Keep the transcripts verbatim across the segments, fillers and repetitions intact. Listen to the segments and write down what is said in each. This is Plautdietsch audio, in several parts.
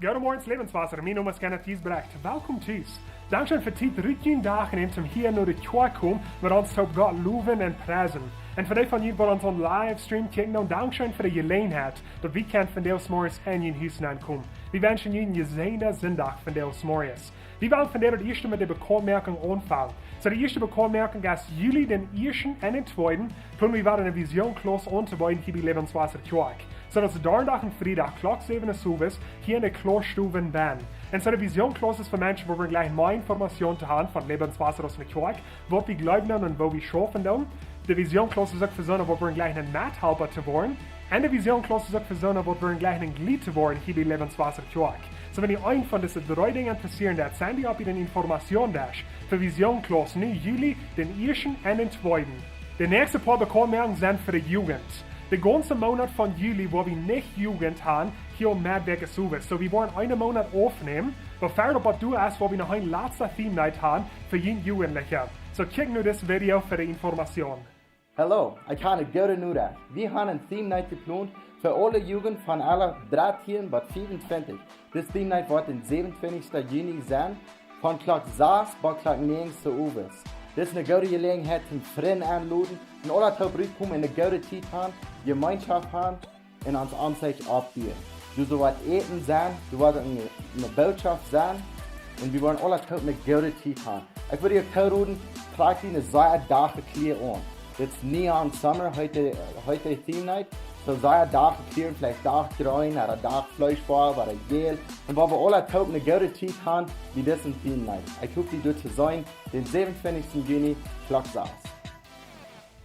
Goodemorjes, Lebenswasser. Mien Nomen es Kenneth Giesbrecht. Welkom tus. Dankscheen fa Tiet rut jun Dach nämen toom hia no de Kjoakj komen, met ons toop Gott lowen un priesen. Un fa dee von junt, waut ons aun Livestream kjikjen, dan dankscheen fa de Jeläajenheit, daut wie kjennen vondoag zemorjes en jun Hus nenkomen. Wie wenschen junt een jesäajenden Sindach vondoag zemorjes. Wie wellen vondoag daut ieeschte met de Bekauntmoakunk aunfangen. Soo, de ieeschte Bekauntmoakunk es: Juli dän ieeschten un dän tweeden, plon wie wada eene Vision Class auntobeeden hia bie Lebenswasser Kjoakj. Soo, daut es Donnadach un Friedach, Klock säwen Uhr owes, hia en de Klausstow bennen. Un soo, de Vision Class es fa Menschen, wua wie jlikj mea Information to haben von Lebenswasser aus eene Kjoakj, waut wie jleewen un woo wie schaufen doonen. De Vision Class es uk fa soone, wua wie jlikj een Methalpa to woaren. Un de Vision Class es uk fa soone, wua wie jlikj een Jlied to woaren hia bie Lebenswasser Kjoakj. Soo, wan die eent von dise dree Dinja interessieet, dan sent dee opp dän Informationsdesk fa Vision Class, nu Juli dän ieeschten un dän tweeden. De näakjste poa Bekauntmoakungen sent fa de Jugend. De gaunze Moonat von Juli woa wie nich Jugend haben, hia aum Montag un Sindach. Soo, wie woaren eenen Moonat aufnämen, oba ver daut doa es, woa wie noch een latsta Theme Night haben fa june Jugendliche. Soo, kjikj nu dit Video fa de Information. Hallo, ekj hab eene goode Norecht. Wie haben een Theme Night jeplont fa aule Jugend von Ella dartieen bat fiefuntwintich. Dit Theme Night woat dän säwenuntwintichsten Juni sennen, von Klock sas bat Klock näajen Uhr owes. Dit es eene goode Jeläajenheit toom Frind enloden un aula toop rutkomen un eene goode Tiet haben, Jemeenschoft haben un ons Aunsecht oppbuen. Doa woat Äten sennen, doa woat eene, eene Bootschoft sennen un wie woaren aula toop eene goode Tiet haben. Ekj wudd junt tooroden, trakjt eene sea dachliche Kjleeda aun. Dit es Neon Summer, heet de, heet de Theme Night. Soo sea dachliche Kjleeda, veleicht dachjreen, ooda dachfleeschfarwich, ooda jäl. Un wie woaren aula toop eene goode Tiet haben bie dise Theme Night. Ekj hop, die doa to seenen, dän säwenuntwintichsten Juni, Klock sas.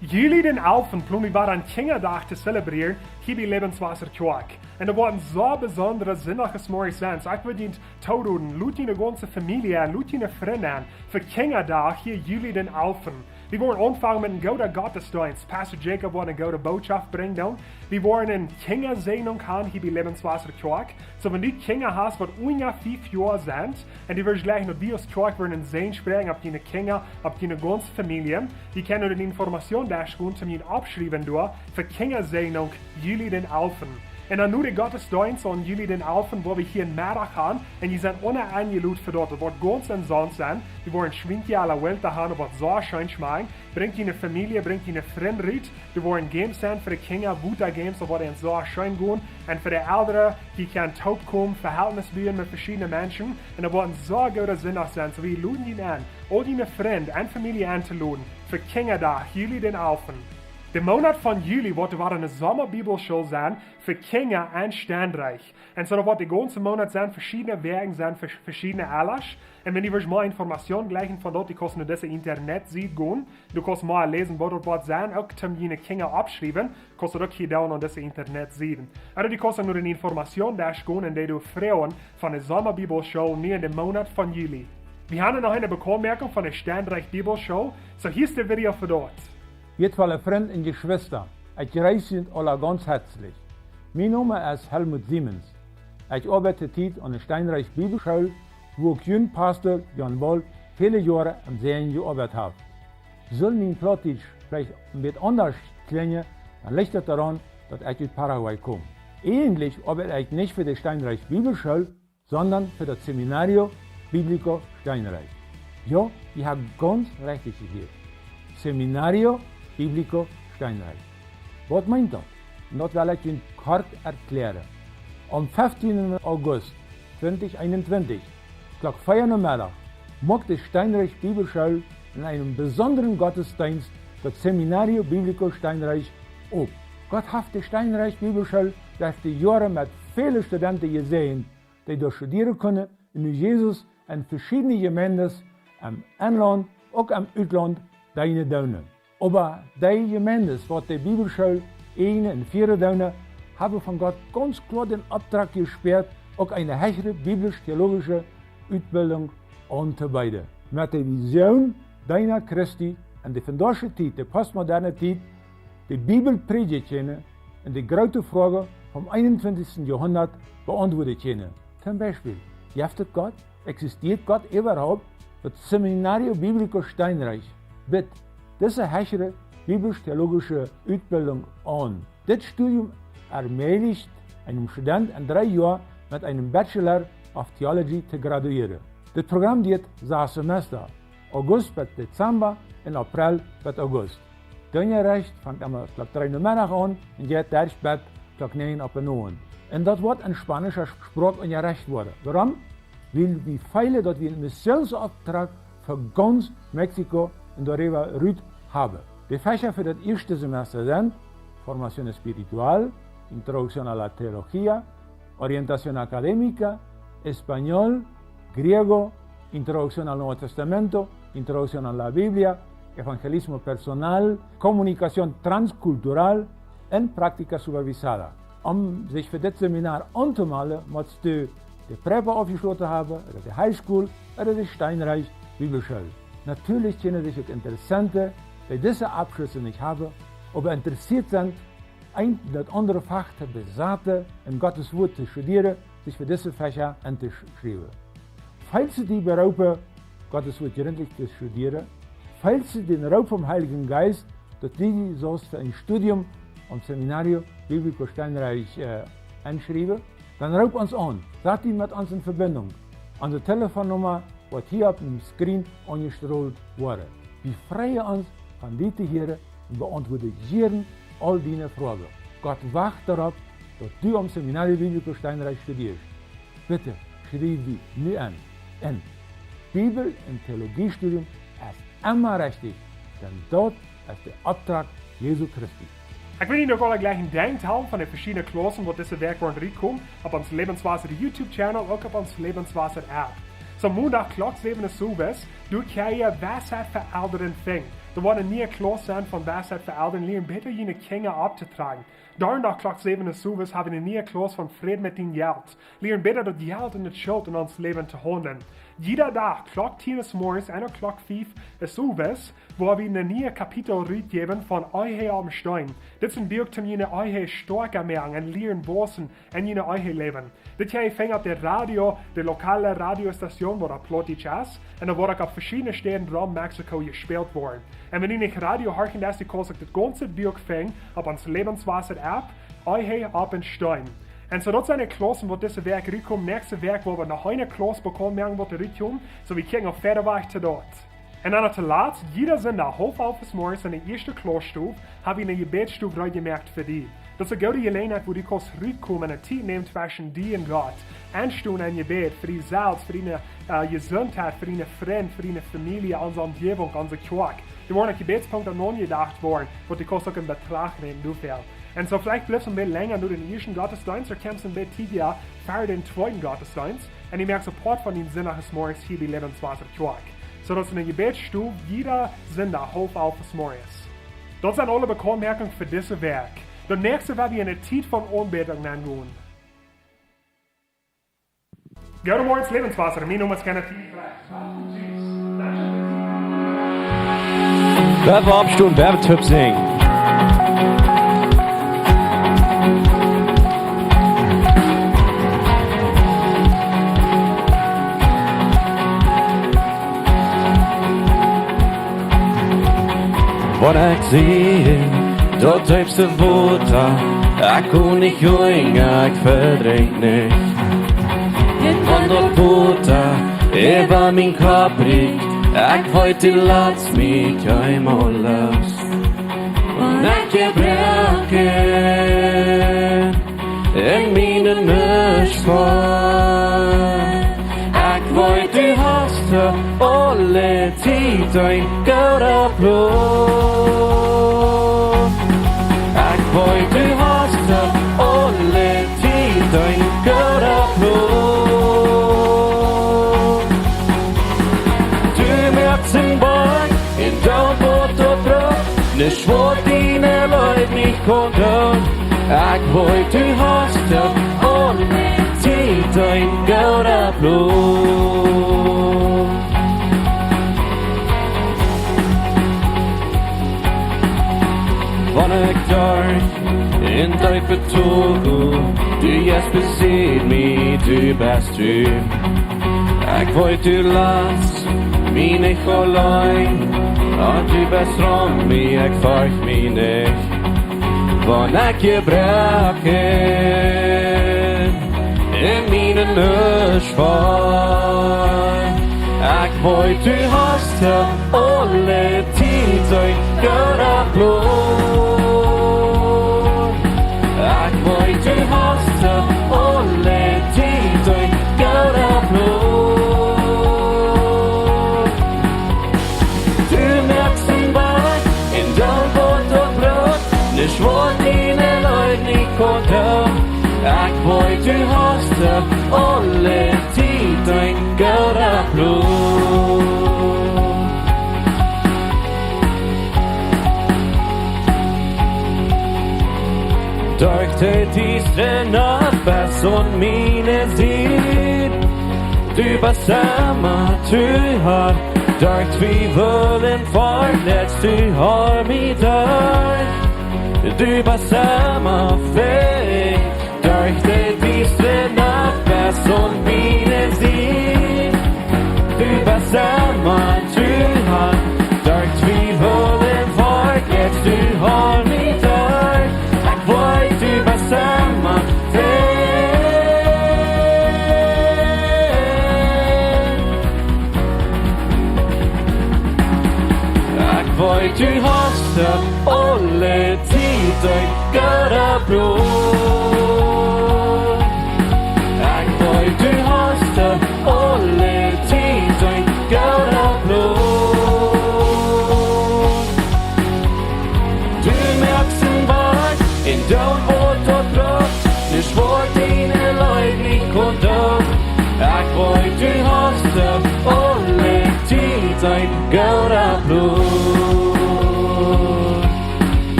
Juli dän alften plon wie wada een Kjinjadach to zelebrieren hia bie Lebenswasser Kjoakj. Un daut woat een sea besondra Sindach zemorjes sennen. Soo, ekj wudd junt tooroden, lod june gaunze Famielje en, lod june Frind en, fa Kjinjadach hia Juli dän alften. Wie woaren aunfangen met eenen gooden Gottesdeenst. Pastor Jacob woat eene goode Bootschoft brinjen doonen. Wie woaren eene Kjinjasäajnunk haben hia bie Lebenswasser Kjoakj. Soo, wan du Kjinja hast, waut unja fief Joa sent, un du wurscht jlikj no dise Kjoakj woaren een Säajen spräakjen opp june Kjinja, opp june gaunze Famielje, dee kjennen no dän Informationsdesk gonen, toom junt oppschriewen doa fa Kjinjasäajnunk Juli dän alften. Un dan no dän Gottesdeenst aun Juli dän alften, woa wie hia een Meddach haben, un jie sent aula enjelot fa daut. Daut woat gaunz omsonst sennen. Wie woaren Schwienkje a la vuelta haben, waut sea scheen schmakjen. Brinj june Famielje, brinj june Frind rut. Doa woaren Games sennen fa de Kjinja, Wota Games, daut woat sea scheen gonen. Un fa de Elren, dee kjennen toopkomen, Vehältnis buen met veschiedne Menschen. Un daut woat een sea gooda Sindach sennen. Soo, wie loden junt en, aul june Frind un Famielje entoloden fa Kjinjadach, Juli dän alften. De Moonat von Juli woat doa wada eene Somma Bibelschool sennen fa Kjinja en Steinreich. Un soo, daut woat de gaunze Moonat sennen, veschiedne Wäakjen sennen, ve-, veschiedne Elren. Un wan du wurscht mea Information jleichen von daut, du kaust no dise Internetsied gonen. Du kaust mea läsen, waut daut woat sennen, uk toom june Kjinja oppschriewen, kaust daut uk hia doonen aun dise Internetsied. Ooda du kaust uk no dän Informationsdesk gonen un die doa froagen von de Somma Bibelschool nu en dän Moonat von Juli. Wie haben noch eene Bekauntmoakunk von de Steinreich Bibelschool. Soo, hia es daut Video fa daut. Wieetvolle Frind un Jeschwista, ekj jreess junt aula gaunz hoatlich. Mien Nomen es Helmut Siemens. Ekj oabeid to Tiet aun de Steinreich Bibelschool, wua uk jun Pastor Jan Wall väle Joaren aum Säajen jeoabeit haft. Sull mien Plautdietsch veleicht een bät aundasch kjlinjen, dan licht daut doaraun, daut ekj ut Paraguay kom. Eejentlich oabeid ekj nich fa de Steinreich Bibelschool, sonda fa daut Seminario Bíblico Steinreich. Jo, jie haben gaunz rajcht jehieet. Seminario Bíblico Steinreich. Waut meent daut? Un daut well ekj junt kort erkjläaren. Aum feftienden August twintich eenuntwintich, Klock vea Nomeddach, muak de Steinreich Bibelschool en eenen besondren Gottesdeenst daut Seminario Bíblico Steinreich op. Gott haft de Steinreich Bibelschool derch de Joaren met väle Studenten jesäajent, dee doa studieren kunnen un nu Jesus en veschiedne Jemeenten em Enlaunt, uk em Utlaunt, deenen doonen. Oba dee Jemeenten, waut de Bibelschool äjnen un fieren doonen, haben von Gott gaunz kloa dän Oppdrach jespäat, uk eene hechre biblisch-theologische Utbildunk auntobeeden. Met de Vision, Deena Christi en de vondoagsche Tiet, de postmoderne Tiet, de Bibel prädjen kjennen un de groote Froagen vom eenuntwintichsten Joarhundat beauntwuaden kjennen. Toom Biespel, jeft et Gott? Existieet Gott äwahaupt? Daut Seminario Bíblico Steinreich biedt dise hechre biblisch-theologische Utbildunk aun. Dit Studium ermäajlicht eenen Student en dree Joa met eenen Bachelor of Theology to graduieren. Dit Programm diet sas Semester, August bat Dezember un April bat August. De Unjarecht fangt emma Klock dree Nomeddach aun un jeit derch bat Klock näajen opp en Owent. Un daut woat en spaunischa Sproak unjarecht woaren. Wuarom? Wiels wie feelen, daut wie eenen Missionsopdrach fa gaunz Mexiko un doaräwa rut haben. De Fächa fa daut ieeschte Semester sent Formación Espiritual, Introducción a la Teología, Orientación Académica, Español, Griego, Introducción al Nuevo Testamento, Introducción a la Biblia, Evangelismo Personal, Comunicación Transcultural un Práctica Supervisada. Om sikj fa dit Seminar auntomalen, motst du de Prepa aufjeschloten haben, ooda de High School, ooda de Steinreich Bibelschool. Natieelich kjennen sikj uk Interessenten, dee dise Aufschlüsse nich haben, oba interessieet sent, een daut aundre Fach to besaten un Gottes Wort to studieren, sikj fa dise Fächa auntoschriewen. Feelst du die beroopen, Gottes Wort gründlich to studieren? Feelst du dän Roop vom Heiljen Jeist, daut du die sust fa een Studium aum Seminario Bíblico Steinreich, äh, aunschriewen? Dan roop ons aun, sat die met ons en Vebinjunk. Onse Telefonnumma woat hia opp dän Screen aunjestrolt woaren. Wie freien ons, von die to hieren un beauntwuaden jieren aul diene Froagen. Gott wacht doaropp, daut du aum Seminario Bíblico Steinreich studieescht. Bitte, schriew die nu aun. Un Bibel- un Theologiestudium es emma rechtich, dan daut es de Opdrach Jesu Christi. Ekj well junt uk aule jlikj een Denkj talen von de veschiedne Klaussen, waut dise Wäakj woaren rutkomen, opp ons Lebenswasser YouTube-Channel, uk opp ons Lebenswasser App. Soo Mondach Klock säwen Uhr owes, doa kjenn jie Weisheit fa Elren finjen. Doa woat eene niee Klauss sennen von Weisheit fa Elren, lieren bäta june Kjinja opptotrajen. Donnadach Klock säwen Uhr owes hab wie eene niee Klauss von Fräd met dien Jelt. Lieren bäta daut Jelt un daut Schult en ons Läwen to haundlen. Jieda Dach, Klock tieen Uhr morjes un Klock fief Uhr owes, woa wie een niee Kapitel rutjäwen von Ehe opp dän Steen. Dit es een Buak, om june Ehe stoakja moaken un lieren wausen en june Ehe läwen. Dit hia finjt opp de Radio, de lokale Radiostation, waut opp Plautdietsch es, un daut woat uk opp veschiedne Städen rom Mexiko jespält woaren. Un wan du nich Radio horchen deist, kaust uk daut gaunze Buak finjen opp ons Lebenswasser App, Ehe opp dän Steen. Un soo daut sent de Klaussen, waut dise Wäakj rutkomen. Näakjste Wäakj woa wie noch eene Klauss bekaunt moaken, waut doa rutkomt. Soo wie kjikjen opp wieda wajch to daut. Un dan to latst, jieda Sindach haulf alf morjes en de ieeschte Klausstow, hab wie eene Jebädsstow reed jemoakt fa die. Daut es eene goode Jeläajenheit, wua du kaust rutkomen un Tiet nämen tweschen die un Gott. Aunstonen em Jebäd, fa die selfst, fa diene, äh, Jesuntheit, fa diene Frind, fa diene Famielje, onse Omjäwunk, onse Kjoakj. Doa woaren uk Jebädspunkte aunjedocht woaren, waut du kaust uk en Betracht nämen, du väl. Un soo veleicht blifst du een bät lenja no dän ieeschten Gottesdeenst, ooda kjemst een bät tiedja ver dän tweeden Gottesdeenst, un du moakst een Poat von dien Sindach morjes hia bie Lebenswasser Kjoakj. Soo daut es eene Jebädsstow jieda Sindach haulf alf morjes. Daut sent aule Bekauntmoakjunk fa dise Wäakj. Daut näakjste woa wie en de Tiet von Aunbädunk aungonen. Goodemorjes, Lebenswasser. Mien Nomen es Kenneth. Woa wie oppstonen, woa wie toop sinjen. Waut ekj sie, daut deepste Wota, ekj kaun nich hunjen, ekj vedrinkj nich. Un wan daut Wota äwa mien Kopp rieekjt, ekj weet, du latst mie kjeenmol loos. Wan ekj jebroaken en miene Nuscht faul, ekj weet, du hast aule Tiet een gooden Plon. Ekj weet, du hast aule Tiet een gooden Plon. Du moakst een Boajch un dan woat daut rut. Nuscht, waut diene Leew nich kaun doonen. Ekj weet, du hast aule Tiet een gooden Plon. Wan ekj derch een deepa Tol go, du jeist besied mie, du best tru. Ekj weet, du latst mie nich auleen, un du best rom mie, ekj fercht mie nich. Wan ekj jebroaken En mienen Uasch voll. Ekj weet, du hast aule Tiet een gooden Plon. Ekj weet, du hast aule Tiet een gooden Plon. Du moakst een Wajch un dan woat daut rut. Nuscht waut diene Leew nich kaun doonen. Ekj weet, du hast aule Tiet een gooden Plon. Derch de diestre Nacht best du aun miene Sied. Du best emma tru, Har. Derch Twiewel un Veletzt, du holst mie derch. Du best emma fähig. Derch de diestre Nacht best du aun miene Sied. Du best emma tru, Har. Derch Twiewel un Veletzt, du holst mie derch. Ekj weet, du best emma fähig. Ekj weet, du hast aule Tiet een gooden Plon. Ekj weet, du hast aule Tiet een gooden Plon. Du moakst een Wajch un dan woat daut rut. Nuscht waut diene Leew nich kaun doonen. Ekj weet, du hast aule Tiet een gooden Plon.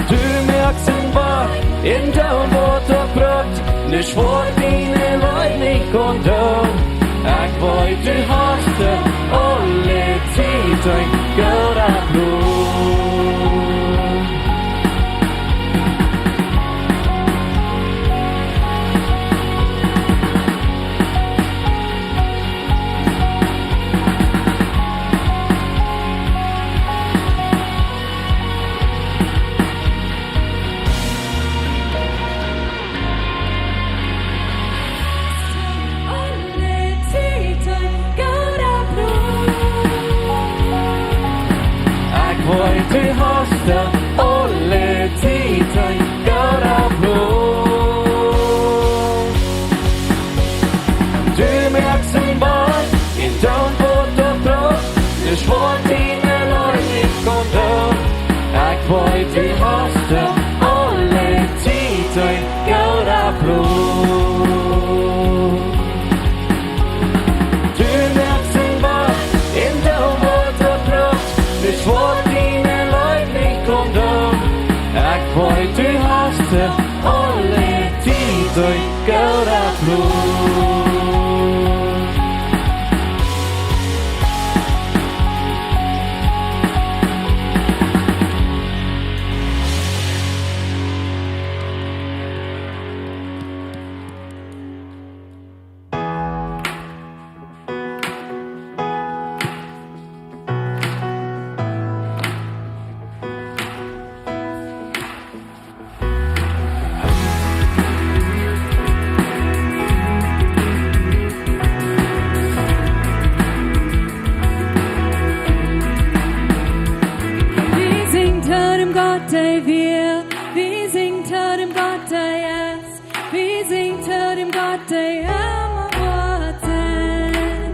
Du moakst een Wajch un dan woat daut rut. Nuscht waut diene Leew nich kaun doonen. Ekj weet, du hast aule Tiet een gooden Plon. Ekj weet, du hast aule Tiet een gooden Plon. Du moakst een Wajch un dan woat daut rut. Nuscht waut diene Leew nich kaun doonen. Ekj weet, du hast aule Tiet een gooden Plon. Du moakst een Wajch un dan woat daut rut. Nuscht waut diene Leew nich kaun doonen. Ekj weet, du hast aule Tiet een gooden Plon. Wie sinjen to däm Gott, dee wia. Wie sinjen to däm Gott, dee es. Wie sinjen to däm Gott, dee emma woat senn.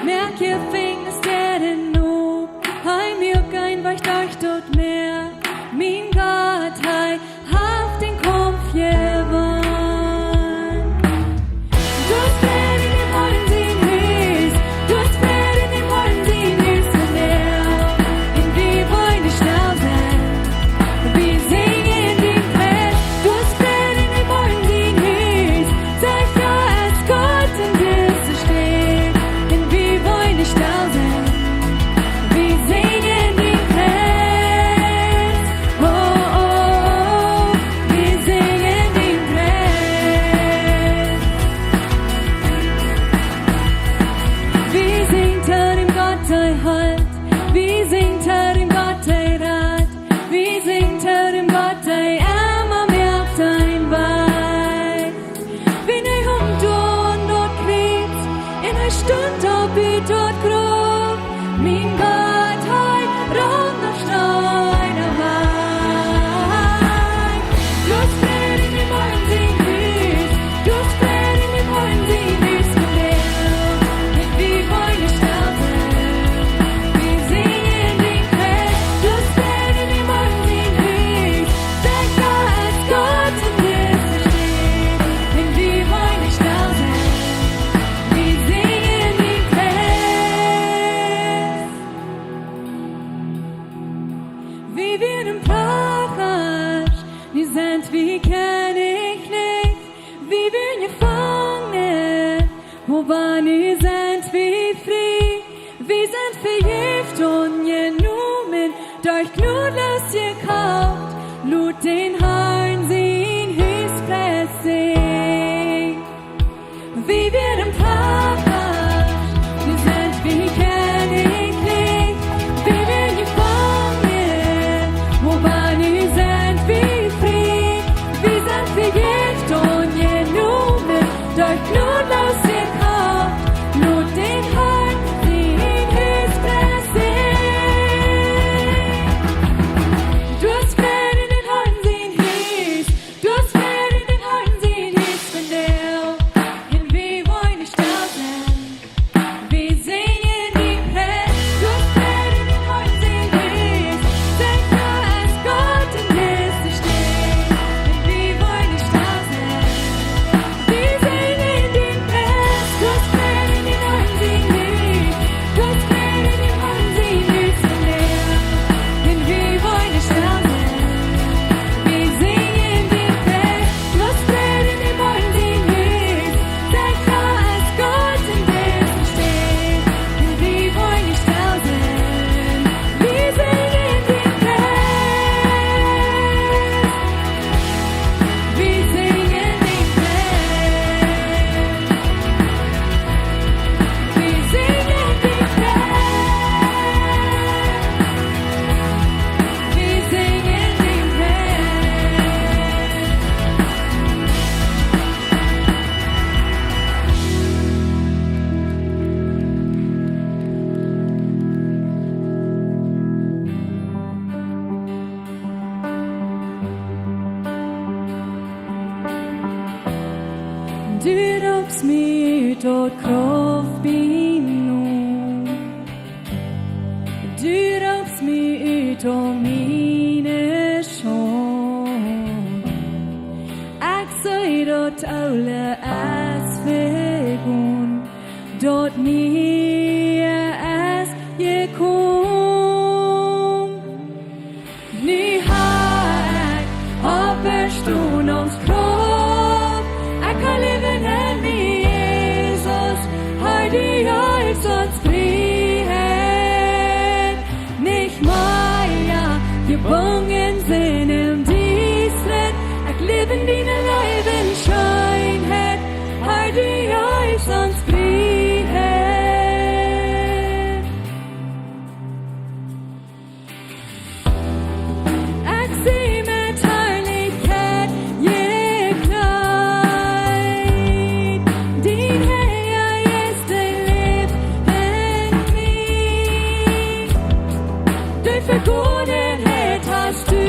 Moak june Finjastäden op, hee muak een Wajch derch daut Mäa. Mien Gott, hee haft dän Kaumf jewonn. Du hast Fräd en däm Harn sien Hus, du hast Fräd en däm Harn sien Hus, Herr. Un wie woaren nich stell senn. Wie sinjen dien Pries. Du hast Fräd en däm Harn sien Hus. Secha es Gott en dise Städ. Un wie woaren nich stell senn. Wie sinjen dien Pries. Oh. Wie wieren plagen, nu sent wie kjennichlich. Wie wieren jefangen, oba nu sent wie frie. Wie sent vejäft un jenomen, derch Jnod jekoft, lot dän Harn sien Hus präsent. Wie wieren plagen, nu sent wie kjennichlich. Wie wieren jefangen, oba nu sent wie frie. Wie sent vejäft un jenomen, derch Jnod jekoft, lot dän Harn sien Hus präsent. Du hast Fräd en dän Harn sien Hus. Du hast Fräd en dän Harn sien Hus vondoag. Un wie wellen stell sennen. Wie sinjen dien Pries. Du hast Fräd en dän Harn sien Hus. Sent kloa aus Gott en dise Städ. Un wie wellen stell sennen. Wie sinjen dien Pries. Du hast Fräd en dän Harn sien Hus. Du hast Fräd en dän Harn sien Hus vondoag. Un wie wellen stell sennen. Wie sinjen dien Pries. Du hast Fräd en dän Harn sien Hus. Sent kloa aus Gott en dise Städ. Un wie wellen stell sennen. Wie sinjen dien Pries. Wie sinjen dien Pries. Wie sinjen dien Pries. Wie sinjen dien Pries. Du roopst mie ut daut Graf bie Nocht. Du roopst mie ut aul miene Schaund. Ekj see daut aule es vegonen, daut Niee es jekomen. Nu ha ekj Oppstonunk Krauft. Ekj kaun läwen en mie, Jesus. Harr, du jeefst ons Frieheit. Nich mea jebungen sennen em Diestre. Ekj läw en diene Läwensscheenheit. Harr, du jeefst ons Frieheit. Ekj sie met Harlichkjeit jekjleet. Dien Heilja Jeist, dee läft en mie. De Vegonenheit hast du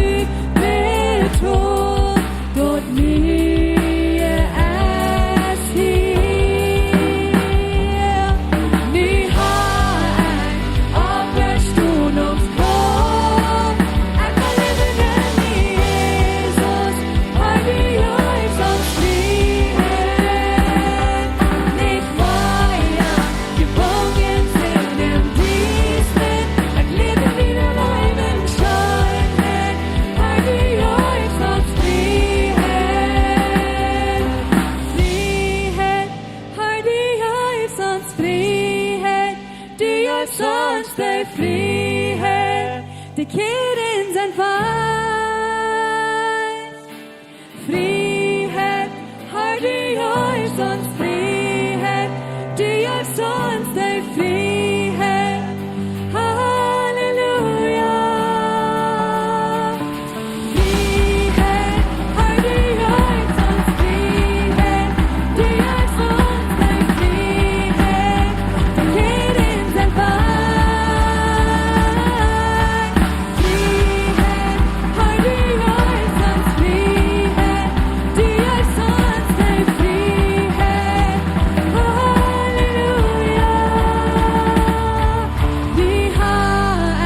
betolt. Daut Niee es hia. Nu ha ekj Oppstonunk Krauft. Ekj kaun läwen en mie, Jesus. Harr, du jeefst ons Frieheit. Nich mea jebungen sennen em Diestre. Ekj läw en diene Läwensscheenheit. Harr, du jeefst ons Frieheit. Frieheit. Harr, du jeefst ons Frieheit. Du jeefst ons de Frieheit. De Kjäden sent weich. Frieheit, Harr, du jeefst ons Frieheit, du jeefst ons de Frieheit. Halleluja. Frieheit, Harr, du jeefst ons Frieheit, du jeefst ons de Frieheit, de Kjäden sent weich. Frieheit, Harr, du jeefst ons Frieheit, du jeefst ons de Frieheit. Halleluja. Wie ha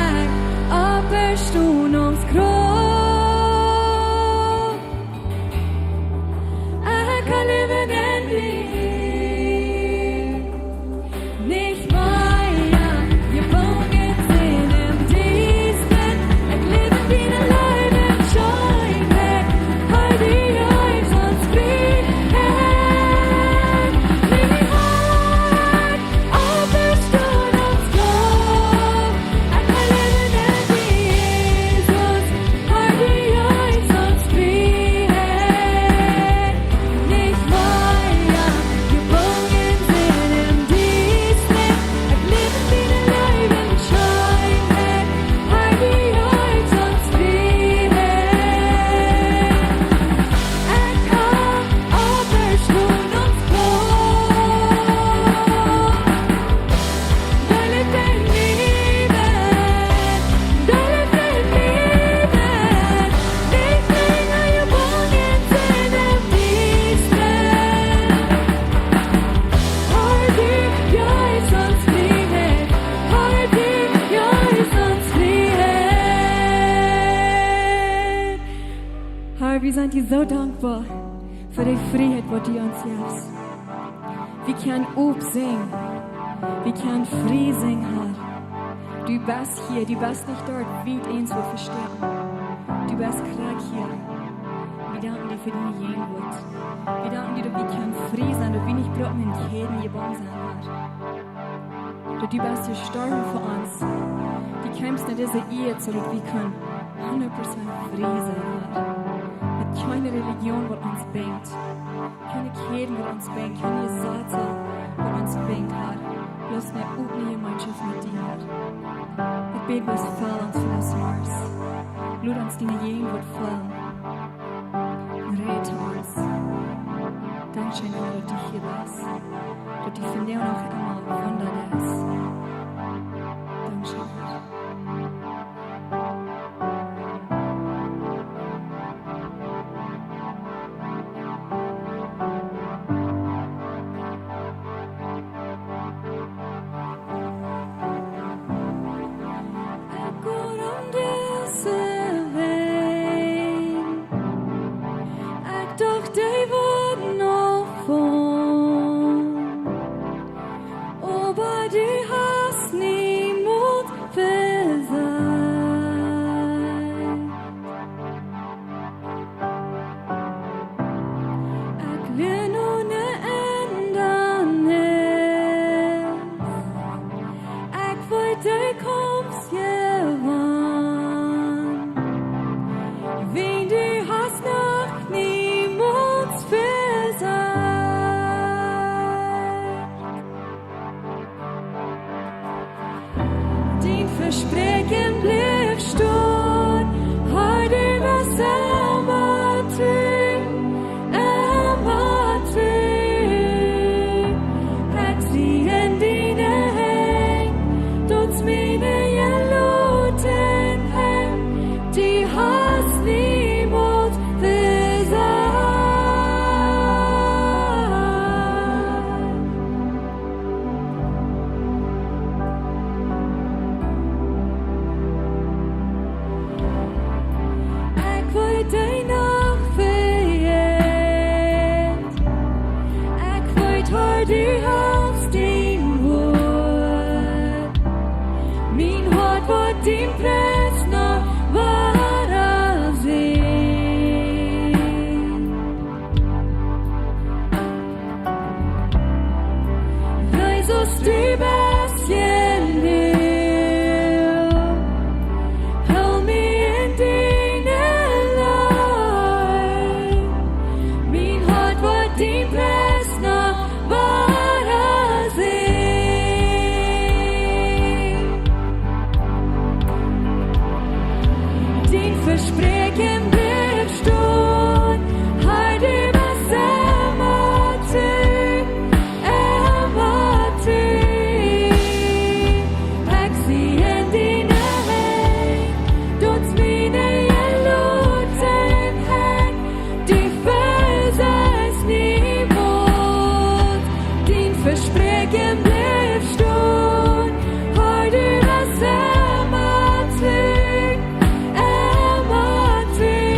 ekj Oppstonunk Krauft. Ekj kaun läwen en die. Nich mea jebungen sennen em Diestre. Ekj läw en die. Wie sent die soo dankboa fa de Frieheit, waut du ons jefst. Wie kjennen opp sinjen. Wie kjennen frie sinjen, Herr. Du best hia, du best nich doa, wie ons wellen vestoaken. Du best krakjt hia. Wie danken die fa diene Jäajenwoat. Wie danken die, daut wie kjennen frie sennen, daut wie nich brucken en Kjäden jebungen sennen, Herr. Daut du best jestorwen fa ons. Du kjeemst no dise Ieed, soo daut wie kjennen hundat Prozent frie sennen, Herr. Met kjeene Religion, waut ons binjt. Kjeene Kjäden, waut ons binjt. Kjeene Jesazen, waut ons binjt, Herr. Bloos ne opne Jemeenschoft met die, Herr. Ekj bäd bloos fa ons, fa ons Mars. Lot ons diene Jäajenwoat fellen. Räd ons. Dankscheen, Herr, daut du hia best. Daut du vondoag noch emma Wunda deist. Dankscheen, Herr. Ekj go om dise Wajch. Ekj docht, dee wudden noch foaren. Oba du hast niemols vesajcht. Ekj lia nu ne Endanis. Ekj weet, du komst jewoa. Wiels du hast noch niemols vesajcht. Dien Vespräakjen blift stonen, Herr, du best emma tru, emma tru. Ekj sie en diene Henj, du hast mie jeloten, Herr, du hast niemols vesajcht. Ekj weet, du noch vejefst. Ekj weet, Herr, du hältst dien Wuat. Mien Hoat woat dien Pries noch wada sinjen. Jesus, du best jenuach. Hool mie en diene Leew. Mien Hoat woat dien Pries noch wada sinjen. Dien Vespräakjen blift stonen, Herr, du best emma tru, emma tru. Ekj sie en diene Henj, du hast mie jeloten, Herr, du vesajchst niemols. Dien Vespräakjen blift stonen, Herr, du best emma tru, emma tru.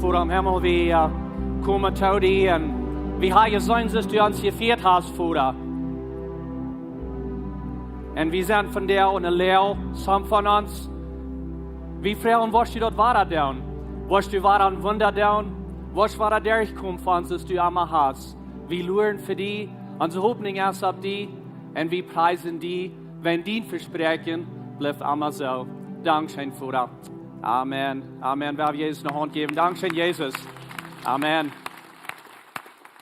Voda em Himmel, wie äh, komen to die un wie haben jeseenen, daut du ons jefieet hast, Voda. Un wie sent vondoag enne Loag, some von ons. Wie froagen, woascht du daut wada doonen? Woascht du wada een Wunda doonen? Woascht wada derchkomen fa ons, daut du emma hast? Wie luaren fa die, onse Hopninj es opp die un wie priesen die, wan dien Vespräakjen blift emma soo. Dankscheen, Voda. Amen. Amen. Wie haben Jesus eene Haunt jäwen. Dankscheen, Jesus. Amen.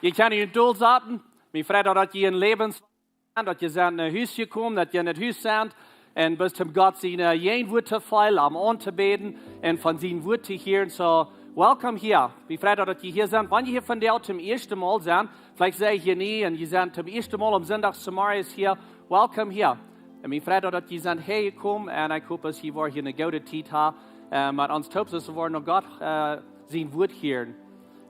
Jie kjennen junt dolsaten. Mie freit daut, daut jie en Läwens sent, daut jie sent no Hus jekomen, daut jie en daut Hus sent. Un best om Gott sien äh, Jäajenwoat to feelen, am auntobäden un von sien Wuat to hieren. So, welcome hia. Mie freit daut, daut jie hia sent. Wan jie hia vondoag toom ieeschten Mol sent, veleicht sie jie hia nie un jie sent toom ieeschten Mol aum Sindach zemorjes hia, welcome hia. Un mie freit daut, daut jie sent häajekomen un ekj hop, daut jie woaren hia eene goode Tiet haben. Äh, met ons toop, soo woaren no Gott äh, sien Wuat hieren.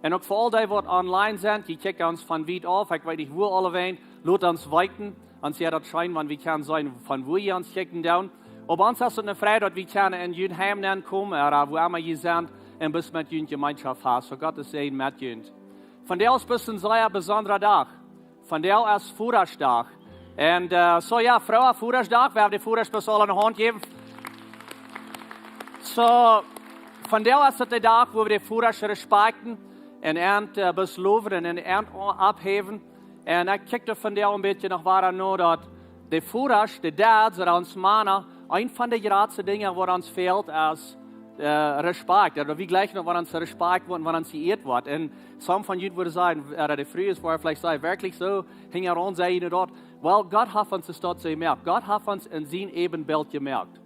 Un uk fa aul dee, waut online sent, jie kjikjen ons von wiet auf, ekj weet nich, wua aulawäajen, lot ons weeten. Ons wia daut scheen, wan wie kjennen seenen, von wua jie ons kjikjen doonen. Oba ons es daut eene Freid, daut wie kjennen en jun Heim nenkomen, ooda wua emma jie sent, un best met junt Jemeenschoft haben. So Gott sien Säajen met junt. Vondoag es best een sea besondra Dach. Vondoag es Vodaschdach. Un äh, so jo, Froa, Vodaschdach, wie haben de Vodasch best aul eene Haunt jejäft. So, vondoag es daut de Dach, wua wie de Vodasch respakjten un an äh, best lowen un an oppheewen. Un ekj kjikj vondoag een bät noch wada no, daut de Vodasch, de Dads, ooda ons Mana, eent von de jratste Dinja, waut ons fält, es äh, Respakjt. Ooda wie jlikjen, wan ons Respakjt woat, wan ons jeieet woat. Un some von junt wudden sajen, ooda de Frues wudden veleicht sajen, werkjlich soo, hinjaraun sajen jie daut? Well, Gott haft ons daut soo jemoakt. Gott haft ons en sien Äwenbilt jemoakt.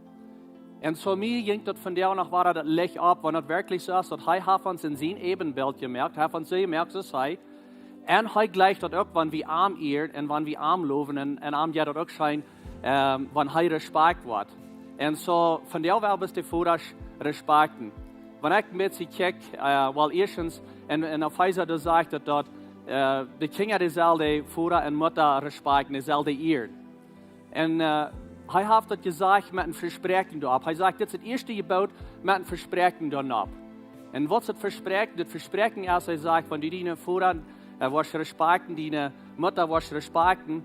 Un so mie jinkj daut vondoag noch wada daut Licht opp, wan daut werkjlich soo es, daut hee haft ons en sien Äwenbilt jemoakt, hee haft ons soo jemoakt soo aus hee. Un hee jlikjt daut uk, wan wie am ieren un wan wie am lowen un, un am jeit daut uk scheen, ähm, wan hee respakjt woat. Un so, vondoag well wie best de Vodasch respakjten. Wan ekj met sie kjikj, äh, well, ieeschtens, en, en Efeesa, doa sajcht daut, daut äh, de Kjinja, dee sellen de Voda un Mutta respakjten, dee sellen dee ieren. Un äh, hee haft daut jesajcht met een Vespräakjen doaropp. Hee sajcht, dit es daut ieeschte Jeboot met een Vespräakjen doaropp. Un waut es daut Vespräakjen? Daut Vespräakjen es, hee sajcht, wan du dienen Voda äh, woascht respakjten, diene Mutta woascht respakjten,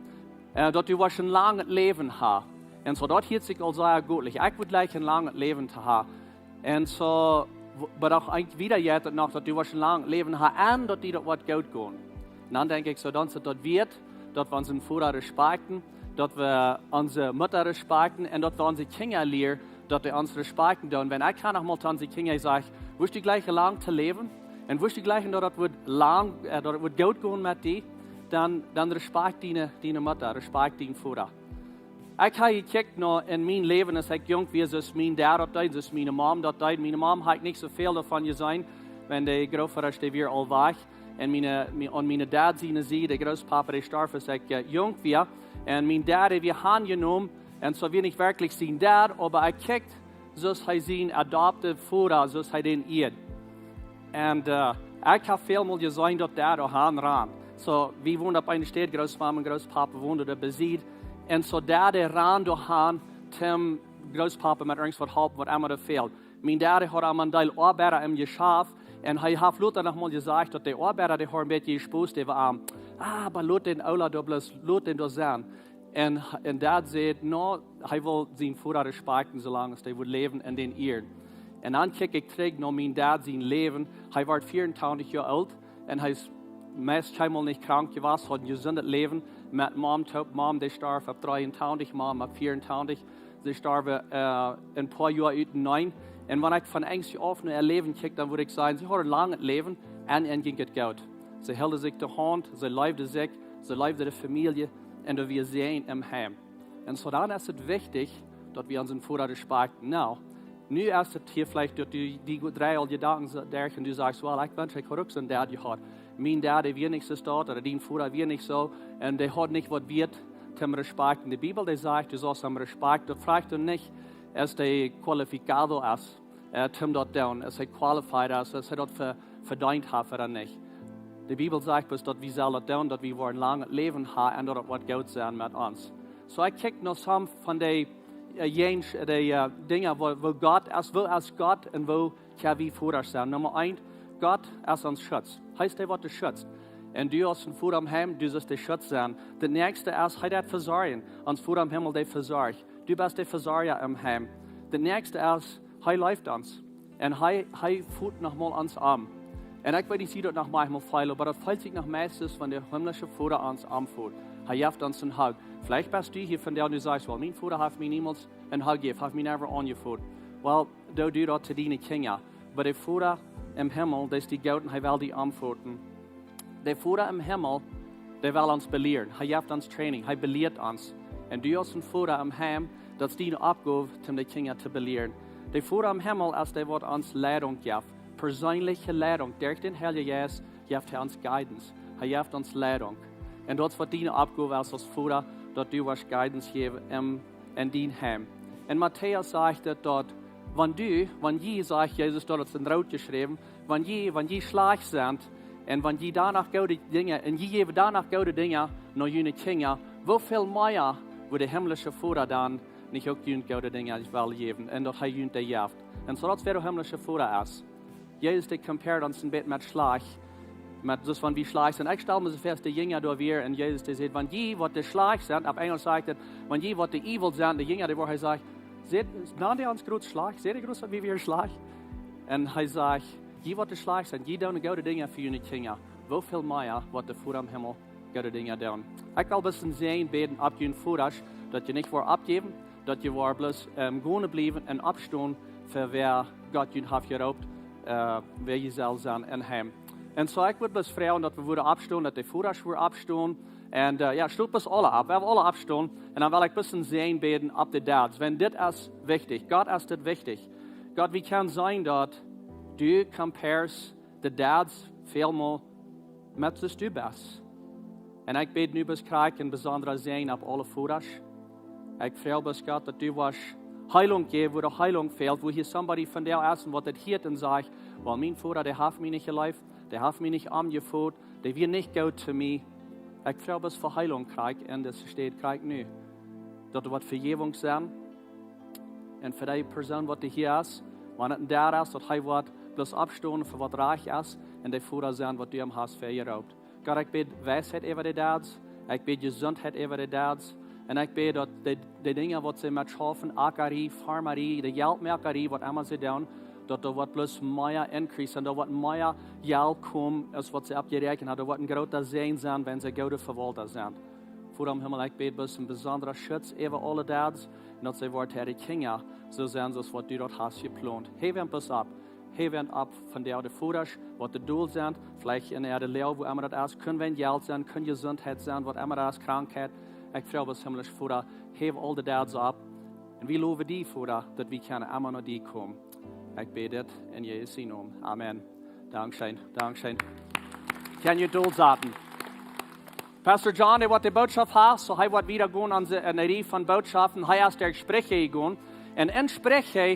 äh, daut du woascht een langet Läwen haben. Un so, daut hieet sikj aul sea goot. Ekj wudd jlikjen, een langet Läwen to haben. Un so, w- oba uk eent wieda jeit daut noch, daut du woascht een langet Läwen haben un daut die daut woat goot gonen. Un dan denkj ekj so, dan es daut wieet, daut wie onsen Voda respakjten, daut wie onse Mutta respakjten un daut wie onse Kjinja lieren, daut dee ons respakjten doonen. Wan ekj kaun noch mol to onse Kjinja sajen, woascht du jlikjen lang to läwen? Un woascht du jlikjen, daut daut woat lang, äh, daut daut woat goot gonen met die? Dan, dan respakjt diene, diene Mutta, respakjt dienen Voda. Ekj hab jekjikjt no en mien Läwen, aus ekj junk wia, soo aus mien Dad daut deed, soo aus miene Mom daut deed. Miene Mom hab ekj nich soo väl doavon jeseenen, wiels de Grootvoda, dee wia aul wajch. Un miene, mie- aun miene Dad siene Sied, de Grootpapa, dee storf, aus ekj äh, junk wia. Un mien Dad, dee wia aunjenomen, un soo wia nich werkjlich sien Dad, oba ekj kjikjt, soo aus hee sien adopted Voda, soo aus hee dän ieed. Un äh, ekj hab väl mol jeseenen, daut Dad doa han rand. So, wie wonden opp eene Städ, Grootmom un Grootpapa wonden doa besied. Un so Dad, dee rand doa han, toom Grootpapa met irjent waut halpen, waut emma doa fäld. Mien Dad, dee haud aul een Deel Oabeida em Jeschaft. Un hee haft lota noch mol jesajcht, daut de Oabeida, dee hauden een bät jespost äwa am. Ah, oba lot dän Oola doa bloos, lot dän doa sennen. Un, un Dad säd, no, hee wull sienen Voda respakjten, soo lang aus hee wudd läwen un dän ieren. Un dan kjikj ekj trigj no mien Dad sien Läwen. Hee wort vieauntwintich Joa oolt un hee es meist kjeenmol nich krank jewast, haud een jesundet Läwen met Mom toop. Mom, dee storf opp dreeuntwintich, Mom opp vieauntwintich. See storwen äh, een poa Joa uteneen. Un wan ekj von Enjst auf no äa Läwen kjikj, dan wudd ekj sajen, see hauden een langet Läwen un an jinkj et goot. See hilden sikj de Haunt, see leewden sikj, see leewden de Famielje un doa wia Säajen em Heim. Un so dan es et wichtich, daut wie onsen Voda respakjten. Nu, nu es et hia veleicht, daut du die dree aul Jedanken so derch un du sajchst, well, ekj wensch, ekj haud uk soon Dad jehaut. Mien Dad, dee wia nich soo stoakj, ooda dien Voda wia nich soo, un dee haud nich waut wieet toom respakjten. De Bibel, dee sajcht, du saust am respakjten. Daut fruacht doa nich, aus dee qualificado es, äh, toom daut doonen, aus hee qualified es, aus hee daut ve- vedeent haft ooda nich. De Bibel sajcht bloos, daut wie sellen daut doonen, daut wie woaren een langet Läwen haben un daut et woat goot sennen met ons. So, ekj kjikj no some von de, äh, Jäajen- de äh, Dinja, woo, woo Gott es, woo es Gott un woo kjenn wie Vodasch sennen. Numma eent, Gott es ons Schutz. Hee es dee, waut die schutzt. Un du aus een Voda em Heim, du sust de Schutz sennen. Daut näakjste es, hee deit vesorjen. Ons Voda em Himmel, dee vesorcht. Du best de Vesorja em Heim. Daut näakjste es, hee leeft ons. Un hee, hee foot noch mol ons om. Un ekj weet nich, aus daut noch maunchmol fält, oba daut fält sikj noch meist, wan de himmlische Voda ons omfoot. Hee jeft ons een Hug. Veleicht best du hia vondoag un du sajchst: "Well, mien Voda haft mie niemols een Hug jejäft, haft mie never aunjefoot." Well, doo du daut to diene Kjinja. Oba de Voda em Himmel, dee es die goot un hee well die omfooten. De Voda em Himmel, dee well ons belieren. Hee jeft ons Training, hee belieet ons. Un du aus een Voda em Heim, daut es diene Oppgow, om de Kjinja to belieren. De Voda em Himmel es dee, waut ons Leidunk jeft. Perseenliche Leidunk. Derch dän Heiljen Jeist jeft hee ons Guidance. Hee jeft ons Leidunk. Un daut es, waut diene Oppgow es aus Voda, daut du woascht Guidance jäwen em, en dien Heim. En Matäus sajcht et doa, wan du, wan jie, sajcht Jesus doa, daut es en root jeschräwen, wan jie, wan jie schlajcht sent, un wan jie doano goode Dinja, un jie jäwen doano goode Dinja no june Kjinja, woo väl mea woat de himmlische Voda dan nich uk junt goode Dinja wellen jäwen, un daut hee junt dee jeft? Un soo daut es, wäa de himmlische Voda es. Jesus, dee compared ons een bät met schlajcht. Met, soo aus wan wie schlajcht sent. Ekj stal mie soo väa, de Jinja doa wieren, un Jesus, dee säd: "Wan jie, waut dee schlajcht sent", opp Enjlisch sajcht et: "Wan jie, waut dee evil sent", de Jinja, dee, wua hee sajcht, säd, nand dee ons groots schlajcht, säd dee groots, daut wie wieren schlajcht? Un hee sajcht: "Jie, waut dee schlajcht sent, jie doonen goode Dinja fa june Kjinja. Woo väl mea woat de Voda em Himmel goode Dinja doonen?" Ekj well bloos een Säajen bäden opp june Vodasch, daut jie nich woaren oppjäwen, daut jie woaren bloos, ähm, gonen bliewen un oppstonen fa wäa Gott junt haft jeroopt, äh, wäa jie sellen sennen em Heim. Un soo, ekj wudd bloos froagen, daut wie wudden oppstonen, daut de Vodasch wudden oppstonen. Un, äh, jo, stot bloos aule opp. Wie woaren aule oppstonen. Un dan well ekj bloos een Säajen bäden opp de Dads. Wiels dit es wichtich. Gott es dit wichtich. Gott, wie kjennen seenen, daut du compares de Dads väl mea met soo aus du best. Un ekj bäd nu bloos krakjt een besondra Säajen opp aule Vodasch. Ekj froag bloos, Gott, daut du woascht Heilunk jäwen, wua de Heilunk fält, wua hia somebody vondoag es un waut dit hieet un sajcht: "Well, mien Voda, dee haft mie nich jeleeft, dee haft mie nich omjefoot, dee wia nich goot to mie." Ekj froag bloos fa Heilunk krakjt en dise Städ krakjt nu. Daut doa woat Vejäwunk sennen. Un fa dee Persoon, waut hia es, wan et een Dad es, daut hee woat bloos oppstonen fa waut rajcht es un de Voda sennen, waut du am hast väajeroopt. Gott, ekj bäd Weisheit äwa de Dads. Ekj bäd Jesuntheit äwa de Dads. Un ekj bäd, daut de, de Dinja, waut see met schaufen, Ackarie, Farmarie, de Jeltmoakarie, waut emma see doonen, daut doa woat bloos mea increase un doa woat mea Jelt komen, aus waut see oppjeräakjent haben. Doa woat een groota Säajen sennen, wan see goode Vewaulta sent. Voda em Himmel, ekj bäd bloos een besondra Schutz äwa aule Dads, un daut see woaren äare Kjinja soo sennen, soo aus waut du daut hast jeplont. Häw an bloos opp. Häw an opp vondoag de Vodasch, waut doa doll sent, veleicht en äare Loag, wua emma daut es, kunn wan Jelt sennen, kunn Jesuntheit sennen, waut emma daut es, Krankheit. Ekj froag bloos, himmlische Voda, häw aul de Dads opp. Un wie lowen die, Voda, daut wie kjennen emma no die komen. Ekj bäd dit en Jesus sienen Nomen. Amen. Dankscheen, dankscheen. Kjenn jie doll saten. Pastor John, dee woat de Bootschoft haben, soo hee woat wieda gonen aun de, aun de Rieej von Bootschoften. Hee es derch Spricha jegonen. Un en Spricha,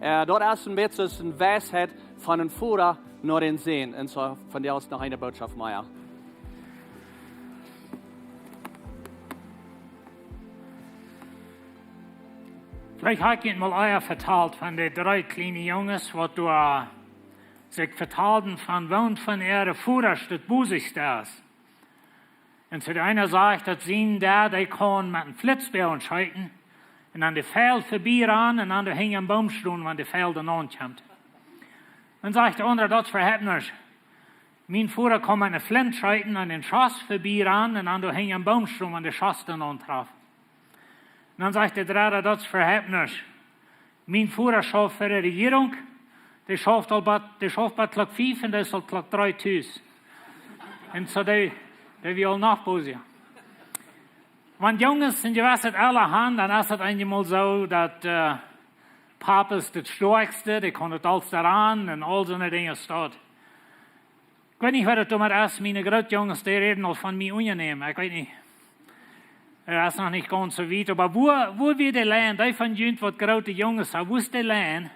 äh, daut es een bät soo aus eene Weisheit von een Voda no dän Sän. Un soo von doa es noch eene Bootschoft mea. Veleicht hab ekj junt mol ea vetalt von de dree kjliene Junges, waut doa sikj vetalden von, wäa von äare Vodasch daut busichste es. Un soo de eena sajcht, daut sien Dad, hee kaun met een Flitzboagen scheeten un aun de Feil verbie rannen un dan hinja een Boom stonen, wan de Feil doa aun kjemt. Dan sajcht de aundra, daut es Vehäfnis. Mien Voda kaun met eene Flint scheeten, aun dän Schoss verbie rannen un dan hinja een Boom stonen, wan de Schoss doa aun traft. Un dan sajcht de dredde, daut es Vehäfnis. Mien Voda schauft fa de Rejierunk, dee schauft aul bat, dee schauft bat Klock fief un dee es aul Klock dree tus. Un soo dee, dee wia aul noch bosja. Wan Junges een jewesset Ella han, dan es et eenjemol soo daut, äh, Papa es daut stoakjste, dee kaun daut aulstet aun un aul soone Dinja staut. Ekj weet nich, waut daut doamet es, miene Grootjunges, dee räden aul von mie unjanämen. Ekj weet nich. Daut es noch nich gaunz soo wiet, oba woo, woo wie dee länen, dee von junt, waut groote Junges han, woo es dee länen,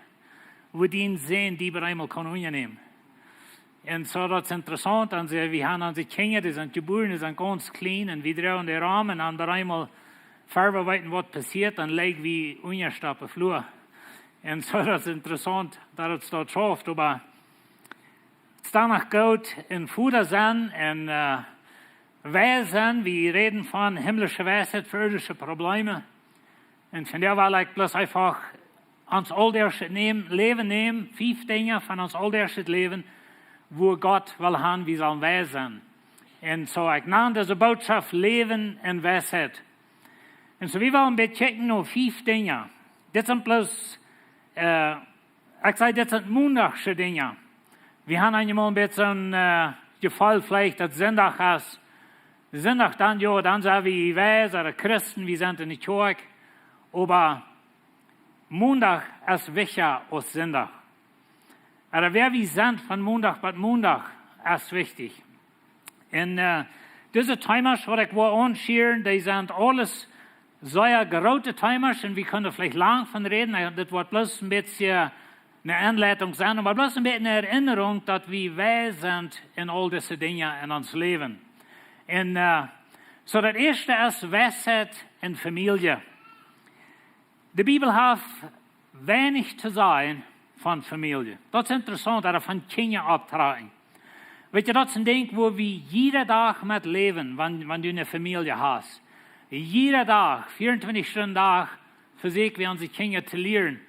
woo dee seenen, dee bie eemol kaun unjanämen. Un soo, daut es interessaunt, dan see, wie han onse Kjinja, dee sent jebuaren, dee sent gaunz kjlien, un wie droagen dee rom, un dan bie eemol, ver wie weeten, waut passieet, dan ligj wie unja oppe Flua. Un soo, daut es interessaunt, daut et daut schauft, oba et es dan noch goot en Voda sennen un äh, weis sennen. Wie räden von himmlische Weisheit fa irdische Probleme. Un von doa well ekj bloos eefach ons auldachschet Läwen nämen, fief Dinja von ons auldachschet Läwen, wua Gott well han, wie sellen weis sennen. Un soo, ekj nan dise Bootschoft Läwen en Weisheit. Un soo, wie wellen een bät kjikjen no fief Dinja. Dit sent bloos, äh, ekj saj, dit sent Mondachsche Dinja. Wie han eenjemol een bät soon äh, Jefeel veleicht, daut Sindach es. Sindach dan, jo, dan sent wie weis, ooda Christen, wie sent en de Kjoakj. Oba Mondach es wichtja aus Sindach. Ooda wäa wie sent von Mondach bat Mondach es wichtich. Un äh, dise Themas, waut ekj woa aunschieren, dee sent aules sea groote Themas un wie kjennen veleicht lang von räden. Äh, dit woat bloos een bät ne Enleitunk sennen, oba bloos een bät ne Erinnerung, daut wie weis sent en aul dise Dinja en ons Läwen. Un äh, soo, daut ieeschte es Weisheit en Famielje. De Bibel haft weinich to sajen von Famielje. Daut es interessaunt, ooda von Kjinja opptrakjen. Weetst, daut es een Dinkj, wua wie jieda Dach met läwen, wan, wan du ne Famielje hast. Jieda Dach, vieruntwintich Stunden Dach, vesieekj wie onse Kjinja to lieren.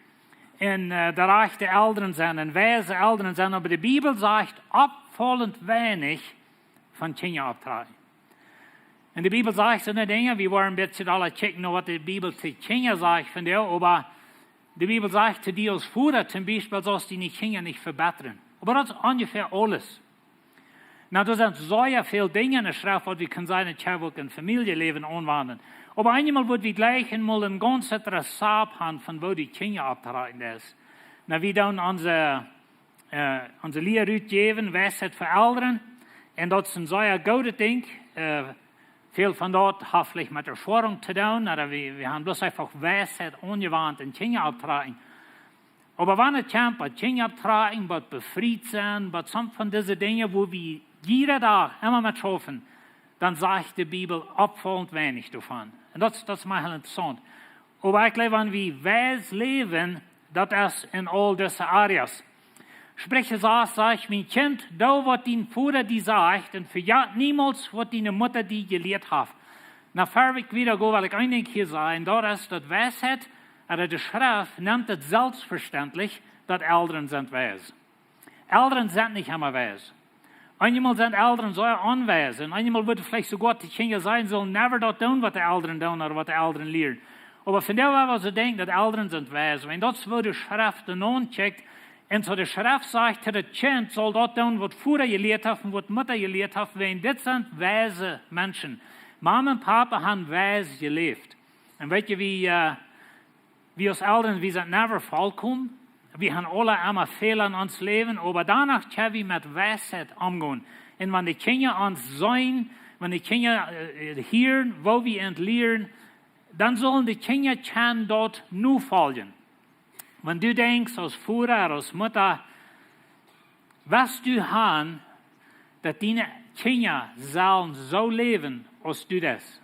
Un äh, doa rajchte Elren sennen, un weise Elren sennen, oba de Bibel sajcht opfaulent weinich von Kjinja opptrakjen. Un de Bibel sajcht soone Dinja, wie woaren een bät dolla kjikjen no waut de Bibel to Kjinja sajcht von doa, oba de Bibel sajcht to die aus Voda toom Biespel, saust diene Kjinja nich vebittren. Oba daut es onjefäa aules. Nu, doa sent sea väl Dinja en de Schreft, waut wie kjennen sajen, daut kjenn wie uk en Famieljeläwen aunwenjen. Oba eenjemol woat wie jlikj eemol een gaunzet Rezapt han von woo du Kjinja opptrakjen deist. Nu, wie doonen onse äh, onse Lia rutjäwen, Weisheit fa Elren. Un daut es een sea goodet Dinkj. Äh, väl von daut haft veleicht met Erfoarunk to doonen, ooda wie, wie han bloos eefach Weisheit aunjewant en Kjinja opptrakjen. Oba wan et kjemt, waut Kjinja opptrakjen, waut befriet sennen, waut soone von dise Dinja, wua wie jieda Dach emma met schaufen, dan sajcht de Bibel opfaulent weinich doavon. Un daut, daut es mie heel interessaunt. Oba ekj jleew, wan wie weis läwen, daut es en aul dise areas. Spricha sass sajcht: Mien Kjint, doo waut dien Voda die sajcht, un vejät niemols waut diene Mutta die jelieet haft. Nu, ea ekj wieda go, well ekj een Dinkj hia sajen, daut es, daut Weisheit, ooda de Schreft nemt et selfstvestendlich, daut Elren sent weis. Elren sent nich emma weis. Eenjemol sent Elren sea onweis. Un eenjemol woat veleicht soogoa de Kjinja sajen, sellen never daut doonen, waut de Elren doonen ooda waut de Elren lieren. Oba von doa woa wie soo denkjen, daut Elren sent weis. Wan daut es, woo de Schreft doano kjikjt, un soo de Schreft sajcht, daut Kjint saul daut doonen, waut Voda jelieet haft un waut Mutta jelieet haft, wan dit sent weise Menschen. Mama un Papa han weis jeläft. Un weetst, wie, äh, wie aus Elren, wie sent never vollkomen. Wie han aula emma Fäla en ons Läwen, oba doano kjenn wie met Weisheit omgonen. Un wan de Kjinja ons seenen, wan de Kjinja äh, hieren, woo wie an lieren, dan sellen de Kjinja kjennen daut nofoljen. Wan du denkjst aus Voda, aus Mutta, waut du han, daut diene Kjinja sellen soo läwen aus du deist.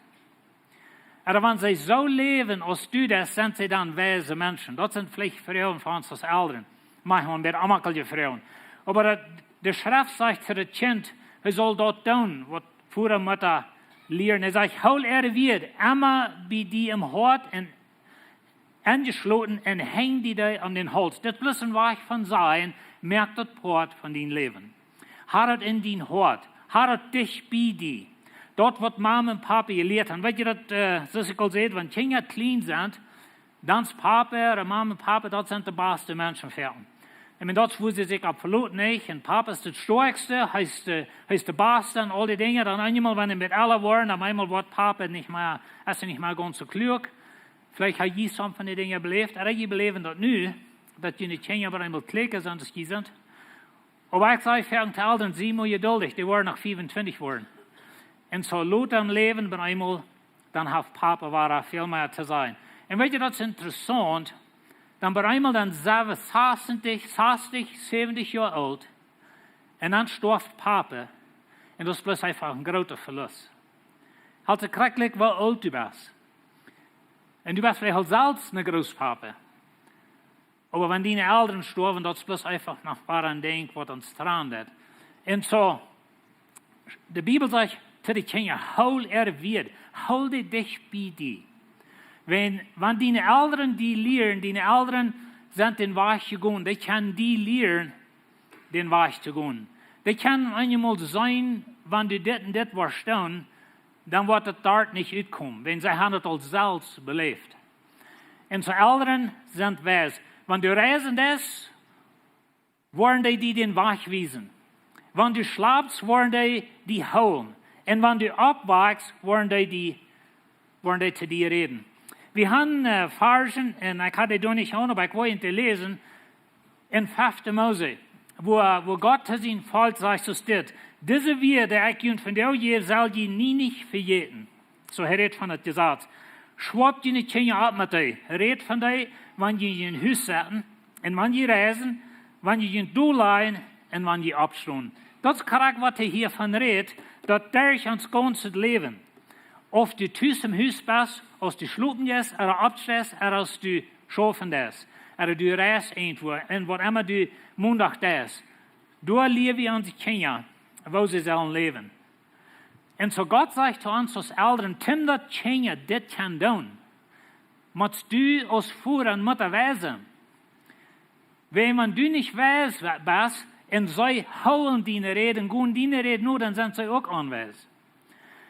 Ooda wan see soo läwen aus du deist, sent see dan weise Menschen? Daut sent veleicht Froagen fa ons aus Elren. Maunchmol een bät onjemakliche Froagen. Oba daut, de Schreft sajcht to daut Kjint, hee saul daut doonen, waut Voda, Mutta lieren. Hee sajcht: Hool äare Wieed emma bie die em Hoat un enjeschloten un henj die dee aun dän Hauls. Daut bloos een Wajch von sajen, moak daut Poat von dien Läwen. Hab daut en dien Hoat. Hab daut dicht bie die. Daut, waut Mama un Papa jelieet han. Weetst, daut, äh, soo aus ekj aul säd, wan Kjinja kjlien sent, dan es Papa ooda Mama un Papa, daut sent de baste Menschen fa an. Un daut es, wua see sikj opp veloten, nich? Un Papa es daut stoakjste, hee es de, hee es de baste en aul dee Dinja. Dan eenjemol, wan see een bät ella woaren, dan eemol woat Papa nich mea, es hee nich mea gaunz soo kluak. Veleicht hab jie soone von dee Dinja beläft. Ooda jie beläwen daut nu, daut june Kjinja opp eemol kjlieekja sent aus jie sent. Oba ekj saj foaken to Elren, sie mol jeduldich, dee woaren noch fiefuntwintich woaren. Un soo lota em Läwen, opp eemol, dan haft Papa wada väl mea to sajen. Un weetst, daut es interessaunt, dan opp eemol dan sent wie sastich, sastich, säwentich Joa oolt. Un dan stoaft Papa. Un daut es bloos eefach een groota Velust. Hab krakjt woo oolt du best. Un du best veleicht aul selfst een Grootpapa. Oba wan diene Elren stoawen, daut es bloos eefach noch een Dinkj, waut ons tranen deit. Un soo, de Bibel sajcht to de Kjinja: Hool äa Wuat, hool dee dicht bie die. Wan, wan diene Elren die lieren, diene Elren sent dän Wajch jegonen, dee kjennen die lieren, dän Wajch to gonen. Dee kjennen eenjemol seenen, wan du dit un dit woascht doonen, dan woat daut doa nich utkomen, wan see haben daut aul selfst beläft. Un soo Elren sent wies. Wan du reisen deist, woaren dee die dän Wajch wiesen. Wan du schlapst, woaren dee die hoolen. Un wan du oppwakst, woaren dee die, woaren dee to die räden. Wie haben, äh, Varschen, un ekj haud dee doa nich aun, oba ekj wull an dee läsen, en fefte Mose, wua, wua Gott to sien Volkj sajcht, soo steit: Dise Wieed, dee ekj junt vondoag jäw, sell jie nie nich vejäten. Soo, hee rät von daut Jesaz. Schwoat june Kjinja opp met dee. Rät von dee, wan jie en Hus setten un wan jie reisen, wan jie junt dol lajen un wan jie oppstonen. Daut es krakjt waut hee hia von rät, daut derch ons gaunzet Läwen. Auf du tus em Hus best, aus du schlopen jeist, ooda oppsteist, ooda aus du schaufen deist, ooda du reist irjentwua, un waut emma du Mondach deist, doa lieren wie onse Kjinja, woo see sellen läwen. Un soo Gott sajcht to ons aus Elren, toom daut Kjinja dit kjennen doonen, motst du aus Voda un Mutta wies sennen. Wan, wan du nich wies best un see hoolen diene Räd un gonen diene Räd no, dan sent see uk onwies.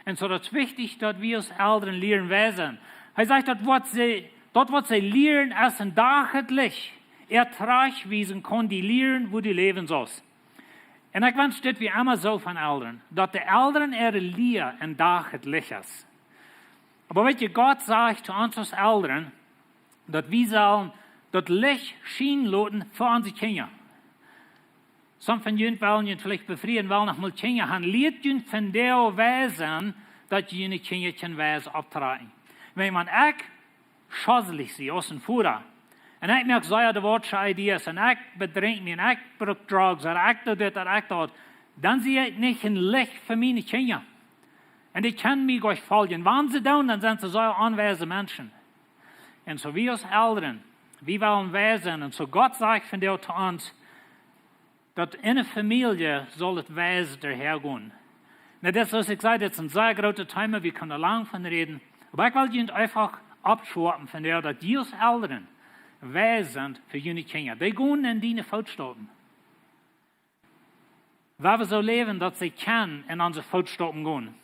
Un soo daut es wichtich, daut wie aus Elren lieren wies sennen. Hee sajcht, daut waut see, daut waut see lieren es een Dach daut Licht, äa trajchtwiesen kaun die lieren, woo du läwen saust. Un ekj wensch, daut wie emma soo von Elren, daut de Elren äare Lia een Dach daut Licht es. Oba weet jie, Gott sajcht to ons aus Elren, daut wie sellen daut Licht schienen loten fa onse Kjinja. Some von junt wellen junt veleicht befrieen, wellen noch mol Kjinja haben. Liet junt vondoag wies sennen, daut jie june Kjinja kjennen wies opptrakjen. Wan, wan ekj schosselich sie aus een Voda, un ekj moak sea debaudsche Ideas, un ekj bedrink mie, un ekj bruck drugs, ooda ekj doo dit, ooda ekj daut, dan sie ekj nich een Licht fa miene Kjinja. Un dee kjennen mie nich foljen. Wan see doonen, dan sent see sea onwiese Menschen. Un soo wie aus Elren, wie wellen wies sennen. Un soo Gott sajcht vondoag to ons, daut en eene Famielje saul et wies doahan gonen. Nu, daut es, soo aus ekj säd, daut es een sea grootet Thema, wie kjennen lang von räden. Oba ekj well junt eefach oppschaufen vondoag, daut jie aus Elren wies sent fa june Kjinja. Dee gonen en diene Footstaupen. Wua wie soo läwen, daut see kjennen en onse Footstaupen gonen.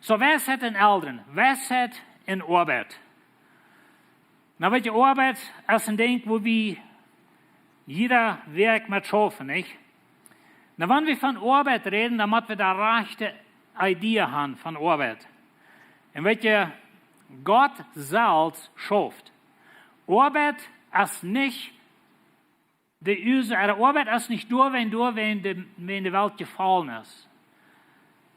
Soo, Wiesheit en Elren, Wiesheit en Oabeit. Nu, weet jie, Oabeit es een Dinkj, wua wie jieda Wäakj met schaufen, nich? Nu, wan wie von Oabeit räden, dan mott wie de rajchte Idee haben von Oabeit. Un weet jie, Gott selfst schauft. Oabeit es nich de Uasoak, de Oabeit es nich doawäajen, doawäajen de, wäajen de Welt jefollen es.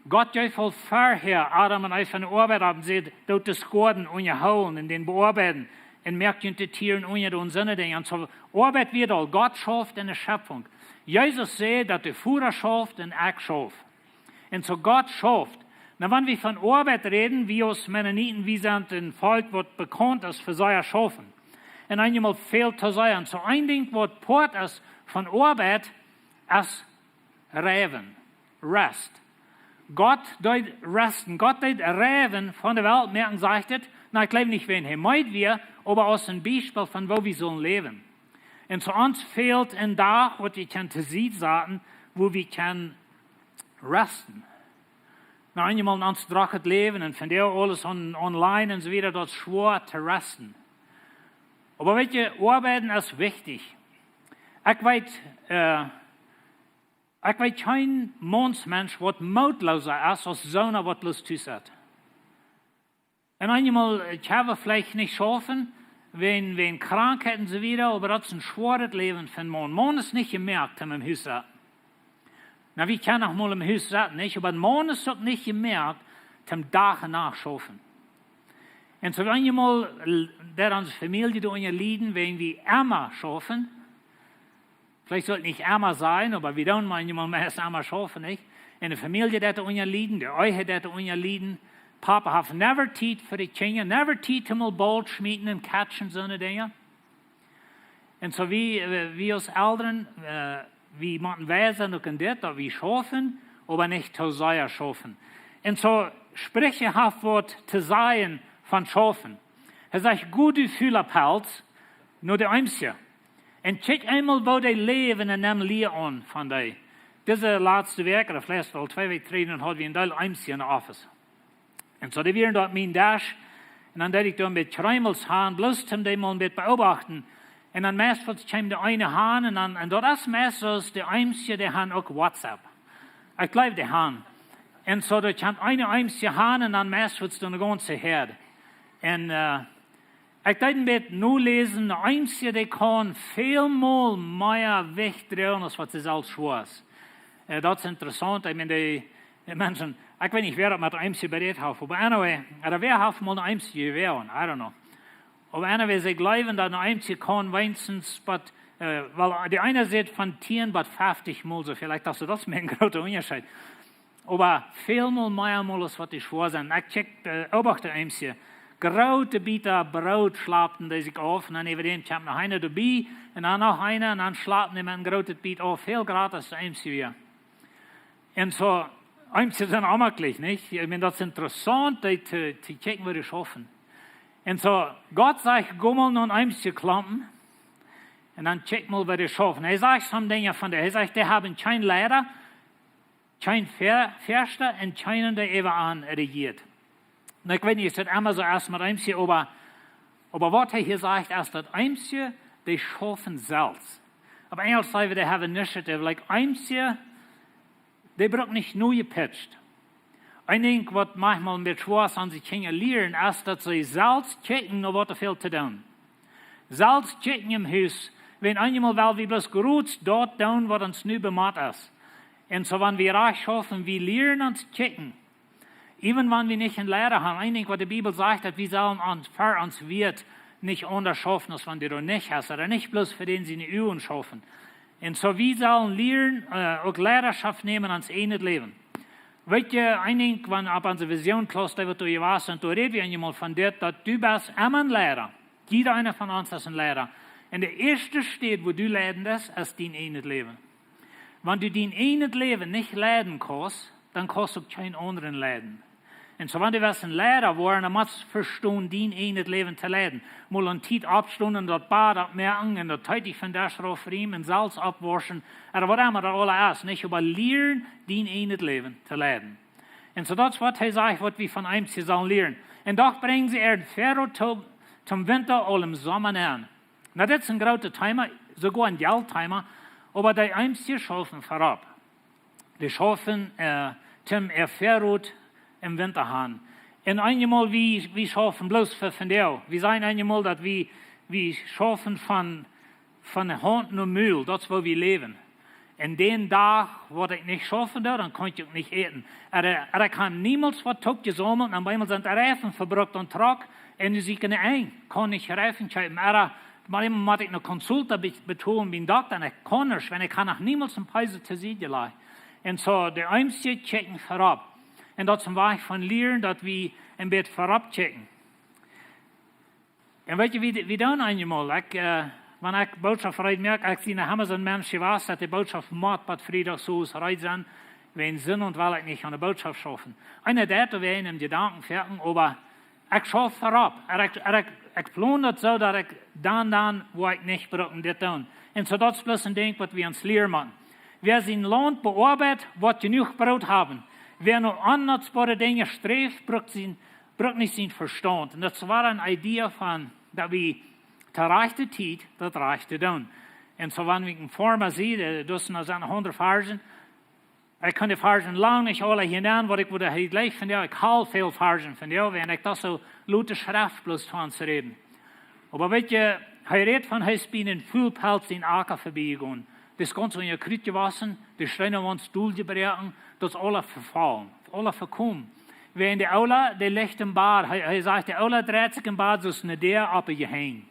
Gott jeef aul verhäa Adam un Eva ne Oabeit opp un säd: Doot dän Goaden unjahoolen un dän beoabeiden un moakt junt de Tieren unja un soone Dinja. Un soo, Oabeit wia aul. Gott schauft en de Schepfunk. Jesus säd, daut de Voda schauft un ekj schauf. Un soo Gott schauft. Nu, wan wie von Oabeit räden, wie aus Mennoniten, wie sent een Volkj, waut bekaunt es fa sea schaufen. Un eenjemol väl to sea. Un soo een Dinkj, waut Poat es von Oabeit, es ruhen, rest. Gott deed resten, Gott deed ruhen von de Welt, moaken, sajcht et. Nu, ekj jleew nich, wäajen hee meed wia, oba aus een Biespel von woo wie sellen läwen. Un soo ons fält een Dach, waut wie kjennen to Sied saten, wua wie kjennen resten. Nu, eenjemol en ons drochet Läwen un vondoag aules on-, online un soo wieda, daut es schwoa to resten. Oba weet jie, Oabeiden es wichtich. Ekj weet, äh, ekj weet kjeen Maunsmensch, waut mootlosa es aus soona, waut bloos tus sett. Un eenjemol, äh, kjenn wie veleicht nich schaufen, wäajen, wäajen Krankheit un soo wieda, oba daut es een schwoaret Läwen fa een Maun. Maun es nich jemoakt, om em Hus to setten. Nu, wie kjennen noch mol em Hus setten, nich? Oba een Maun es uk nich jemoakt, om Dach un Nacht schaufen. Un soo eenjemol, äh, deit onse Famielje doarunja lieden, wäajen wie emma schaufen. Veleicht saul et nich emma sennen, oba wie doonen mau eenjemol mea aus emma schaufen, nich? Un de Famielje deit doarunja lieden, de Ehe deit doarunja lieden. Papa haft never Tiet fa de Kjinja, never Tiet om mol Baul schmieten un catchen, soone Dinja. Un soo wie, äh, wie aus Elren, äh, wie motten wies sennen uk en dit, daut wie schaufen, oba nich too sea schaufen. Un soo, Spricha haft waut to sajen von schaufen. Hee sajcht: "Go, du fula Pelz, no de Eemskje. Un kjikj eemol, woo dee läwen, un nem Lia aun von dee." Dise latste Wäakj, ooda veleicht aul twee Wäakj trigj, dan haud wie een Deel Eemskje en de Office. Un soo, dee wieren doa opp mien Desch. Un dan deed ekj doa een bät Kjreemels han, bloos om dee mol een bät beobachten. Un dan meist waut kjeem de eene han, un dan, un daut es meist soo aus de Eemskje, dee han uk WhatsApp. Ekj jleew, dee han. Un soo, daut kjemt eene Eemskje han, un dan meist waut doa ne gaunze Häad. Un, eh, ekj deed een bät noläsen, de Eemskje, dee kaun väl mol mea Jewicht droagen aus waut see selfst schwoa es. Eh, daut es interessaunt. Ekj meen, dee, dee Menschen, ekj weet nich, wäa daut met de Eemskje berät haft, oba anyway, ooda wäa haft mol ne Eemskje jewäajen, I don't know. Oba anyway, see jleewen, daut ne Eemskje kaun weens waut, eh, well, dee eena sajcht von tieen bat feftich mol soo väl, ekj docht soo, daut es mie een groota Unjascheet. Oba väl mol mea mol aus waut dee schwoa sent. Ekj kjikj, eh, beobacht de Eemskje. Groote Bieta Broot schlapten dee sikj auf, un dan äwa däm kjemt noch eena doabie, un dan noch eena, un dan schlapten dee met een grootet Biet auf, väl jrata aus de Eemskje wia. Un soo, Eemskjes sent onmaklich, nich? Ekj meen, daut es interessaunt, dee to, to kjikjen, woo dee schaufen. Un soo, Gott sajcht: "Go mol no een Eemskje Klompen, un dan kjikj mol, woo dee schaufen." Hee sajcht some Dinja von dee, hee sajcht, dee haben kjeen Leida, kjeen Väa-, Väaschte un kjeenen, dee äwa an rejieet. Nu, ekj weet nich, aus daut emma soo es met Eemskje, oba, oba waut hee hia sajcht, es daut Eemskje, dee schaufen selfst. Opp Enjlisch saj wie, they have initiative, like, Eemskje, dee brukt nich no jepitcht. Een Dinkj, waut maunchmol een bät schwoa es aun de Kjinja lieren, es daut see selfst kjikjen, no waut doa fält to doonen. Selfst kjikjen em Hus, wan eenjemol well wie bloos groz daut doonen, waut ons nu bemoakt es. Un soo, wan wie rajcht schaufen, wie lieren ons kjikjen. Even wan wie nich een Leida han, een Dinkj, waut de Bibel sajcht, daut wie sellen ons, fa ons Wieet nich aundasch schaufen, aus wan dee doa nich es, ooda nich bloos fa dän siene Uagen schaufen. Un soo, wie sellen lieren, eh, uk Leidaschoft nämen aun ons eejnet Läwen. Weet jie, een Dinkj, wan opp onse Visionsklaus, dee waut doa jewast sent, doa räd wie eenjemol von dit, daut du best emma een Leida. Jieda eena von ons es een Leida. Un de ieeschte Städ, wua du leiden deist, es dien eejnet Läwen. Wan du dien eejnet Läwen nich leiden kaust, dan kaust du uk kjeen aundren leiden. Un soo, wan du west een Leida woaren, dan motst vestonen, dien eejnet Läwen to leiden. Mol ne Tiet oppstonen, daut Bad oppmoaken un daut Teetiet von Desch raufriemen un selfst oppwauschen, ooda waut emma daut aules es, nich? Oba lieren, dien eejnet Läwen to leiden. Un soo, daut es waut hee sajcht, waut wie von Eemskje sellen lieren. Un doch brinjen see äa Väaroot to, toom Winta aul em Somma aun. Nu, dit es een grootet Thema, soogoa een Jeldthema, oba dee Eemskje schaufen verop. Dee schaufen, eh, toom äa Väaroot em Winta han. Un eenjemol, wie, wie schaufen bloos fa vondoag. Wie sajen eenjemol, daut wie, wie schaufen von, von de Haunt no Mul, daut es, woo wie läwen. Un dän Dach, waut ekj nich schaufen doo, dan kaun ekj uk nich äten. Ooda, ooda ekj hab niemols waut toopjesaumelt, un opp eemol sent de Reifen vebrukt aum Truck, un nu sie ekj aun de Enj, kaun nich Reifen kjeepen. Ooda, mau emma mott ekj no Consulta be-, betolen bie dän Dokta, un ekj kaun nich, wiels ekj hab noch niemols een Peso to Sied jelajcht. Un soo, dee Eemskje kjikjen verop. Un daut es een Wajch von lieren, daut wie een bät verop kjikjen. Un weet jie, wie, wie doonen eenjemol, ekj, eh, wan ekj Bootschoft reed moak, ekj sie noch emma soon Mensch jewast, daut de Bootschoft mott bat Friedach soo reed sennen, wiels sindowent well ekj nich aun de Bootschoft schaufen. Eena deit doa wäa en Jedanken werkjen, oba ekj schauf verop. Un ekj, un ekj, ekj plon daut soo, daut ekj dan, dan, wua ekj nich bruck dit doonen. Un soo, daut es bloos een Dinkj, waut wie ons lieren motten. Wäa sien Launt beoabeit, woat jenuach Broot haben. Wäa no onnutzboare Dinja sträft, brukt sien, brukt nich sien Vestaunt. Un daut es wada een Idee von, daut wie to rajchte Tiet daut Rajchte doonen. Un soo, wan wie een Farmer seenen, eh, daut sent noch aundre Varschen. Ekj kaun de Varschen lang nich aule hia nämen, waut ekj wudd hia jlikj von, jo, ekj haud väl Varschen von, jo, wan ekj daut soo lot, de Schreft bloos to ons räden. Oba weet jie, hee rät von, hee es bie een Fulpelz sien Acka verbiejegonen. Daut es gaunz unja Krut jewossen, de Steena wieren dol jebroaken, daut es aules vefollen, aules vekomen. Wäajen de Ola, dee licht em Bad, hee, hee sajcht, de Ola dreit sikj em Bad soo aus ne Däa opp de Jehäng.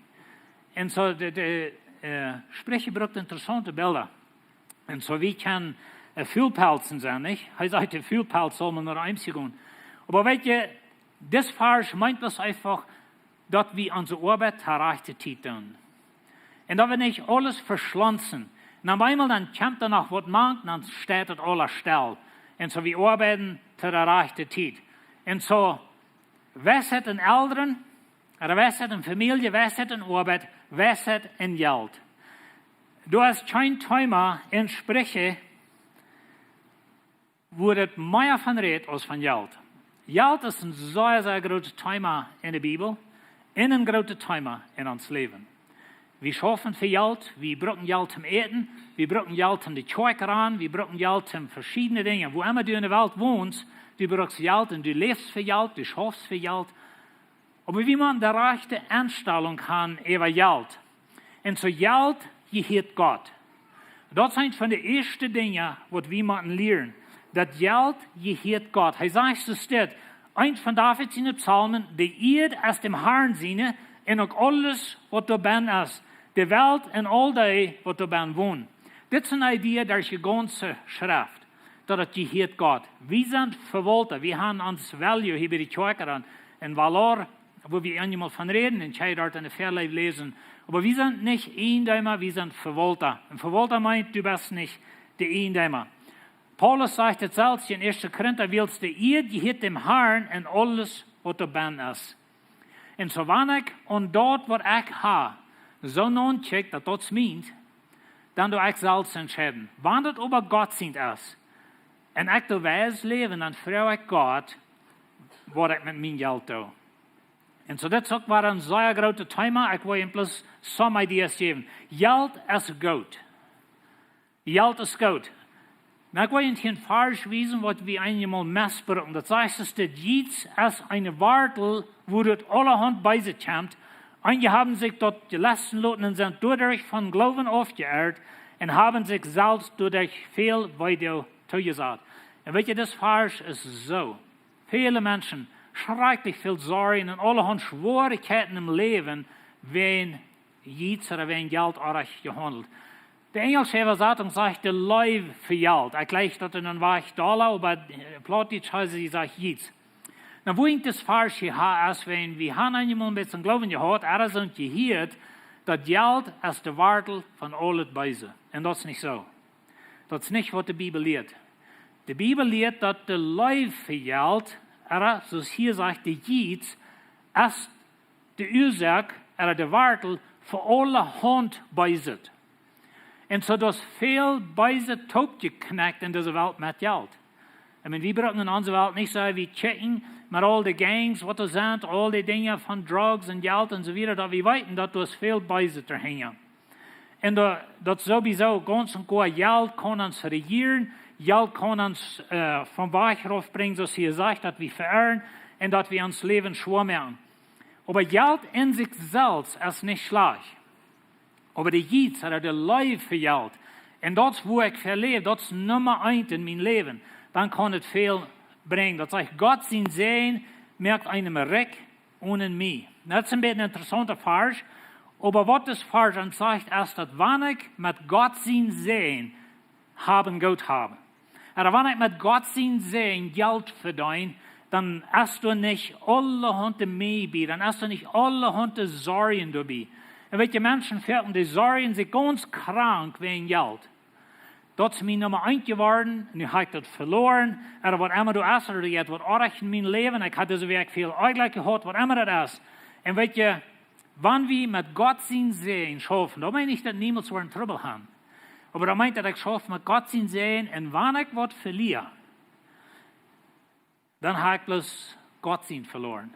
Un soo, de, de, eh, Spricha brukt interessaunte Bilda. Un soo, wie kjennen, eh, Fulpelzen sennen, nich? Hee sajcht, de Fulpelz saul mau no de Eemskje gonen. Oba weet jie, dis Varsch meent bloos eefach, daut wie onse Oabeit to rajchte Tiet doonen. Un daut wie nich aules veschlonzen. Un opp eemol dan kjemt doa noch waut mank, dan steit daut aules stell. Un soo, wie oabeiden to de rajchte Tiet. Un soo, Weisheit en Elren, ooda Weisheit en Famielje, Weisheit en Oabeit, Weisheit en Jelt. Doa es kjeen Thema en Spricha, wua daut mea von rät aus von Jelt. Jelt es een sea, sea grootet Thema en de Bibel un een grootet Thema en ons Läwen. Wie schaufen fa Jelt, wie brucken Jelt toom äten, wie brucken Jelt toom de Kjoakj gonen, wie brucken Jelt toom veschiedne Dinja. Wua emma du en de Welt wonst, du brukst Jelt un du läfst fa Jelt, du schaufst fa Jelt. Oba wie motten de rajchte Enstalunk haben äwa Jelt. Un soo Jelt jehieet Gott. Daut es eent von de ieeschte Dinja, waut wie motten lieren. Daut Jelt jehieet Gott. Hee sajcht soo, steit, eent von David siene Psalmen: "De Ieed es däm Harn siene, un uk aules, waut doabennen es, de Welt un aul dee, waut doabennen wonen." Dit es een Idee derch de gaunze Schreft, daut et jehieet Gott. Wie sent Vewaulta, wie haben ons value hia bie de Kjoakj en, en valor, wua wie eenjemol von räden un kjenn daut en de Väaleew läsen. Oba wie sent nich Iejendeema, wie sent Vewaulta. Un Vewaulta meent, du best nich de Iejendeema. Paulus sajcht et selfst en ieeschte Korinta: "Wiels de Ieed jehieet däm Harn un aules, waut doabennen es." Un soo wan ekj aun daut, waut ekj hab, soo naunkjikj, daut daut es mient, dan doo ekj selfst entscheiden. Wan daut oba Gott sient es, un ekj doo wies läwen, dan froag ekj Gott, waut ekj met mien Jelt doo. Un soo, dit es uk wada een sea grootet Thema. Ekj well junt bloos some ideas jäwen. Jelt es goot. Jelt es goot. Nu, ekj well junt hia een Varsch wiesen, waut wie eenjemol missbrucken. Daut sajcht, daut dit Jelt es eene Wartel, wua daut aulahaunt Beeset kjemt. Eenje haben sikj daut jelesten loten un sent doaderch vom Gloowen aufjeirrt un haben sikj selfst doaderch väl Weedoag tojesaut. Un weet jie, dit Varsch es soo. Väle Menschen, schrakjlich väl Sorjen un aulahaunt Schwierigkeiten em Läwen, wäajen Jelt ooda wäajen Jelt orrajcht jehaundelt. De enjelsche Äwasatunk sajcht de Leew fa Jelt. Ekj jleich daut en een Wajch Dolla, oba, äh, Plautdietsch heet et, sajcht Jelt. Nu, woo ekj dit Varsch hia hab, es, wan wie haben eenjemol een bät Gloowen jehaut, ooda soo jehieet, daut Jelt es de Wartel von aul daut Beese. Un daut es nich soo. Daut es nich, waut de Bibel lieet. De Bibel lieet, daut de Leew fa Jelt, ooda, soo aus hia sajcht, de Jelt, es de Uasoak, ooda de Wartel fa aulahaunt Beeset. Un soo daut väl Beeset toopjekjnekjt en dise Welt met Jelt. Ekj meen, wie brucken en onse Welt nich soo, wie checken met aul de Gangs, waut doa sent, aul dee Dinja von Drugs un Jelt un soo wieda, daut wie weeten, daut doa väl Beeset doahinja. Un daut, daut sowieso gaunz un goa, Jelt kaun ons rejieren, Jelt kaun ons, äh, vom Wajch raufbrinjen, soo aus hia sajcht, daut wie veirren un daut wie ons Läwen schwoa moaken. Oba Jelt en sikj selfst es nich schlajcht. Oba de Jelt, ooda de Leew fa Jelt, un daut es, wua ekj fa läw, daut es Numma eent en mien Läwen, dan kaun et väl brinjen. Daut sajcht, Gott sien Säajen moakt eenem rikj onen mie. Nu, daut es een bät een interessaunta Varsch, oba waut dit Varsch ons sajcht, es daut wan ekj met Gott sien Säajen haben goot haben, ooda wan ekj met Gott sien Säajen Jelt vedeen, dan es doa nich aulahaunt mea bie, dan es doa nich aulahaunt Sorjen doabie. Un weet jie, Menschen feelen de Sorjen sikj gaunz krank wäajen Jelt. Daut es mien Numma eent jeworden, nu hab ekj daut veloaren, ooda waut emma doa es, ooda daut waut orrajcht en mien Läwen, ekj hab dise Wäakj väl Onjlekj jehaut, waut emma daut es. Un weet jie, wan wie met Gott sien Säajen schaufen, dan meen ekj nich, daut niemols woaren Trubbel haben. Oba daut meent, daut ekj schauf met Gott sien Säajen, un wan ekj waut velia, dan hab ekj bloos Gott sien veloaren.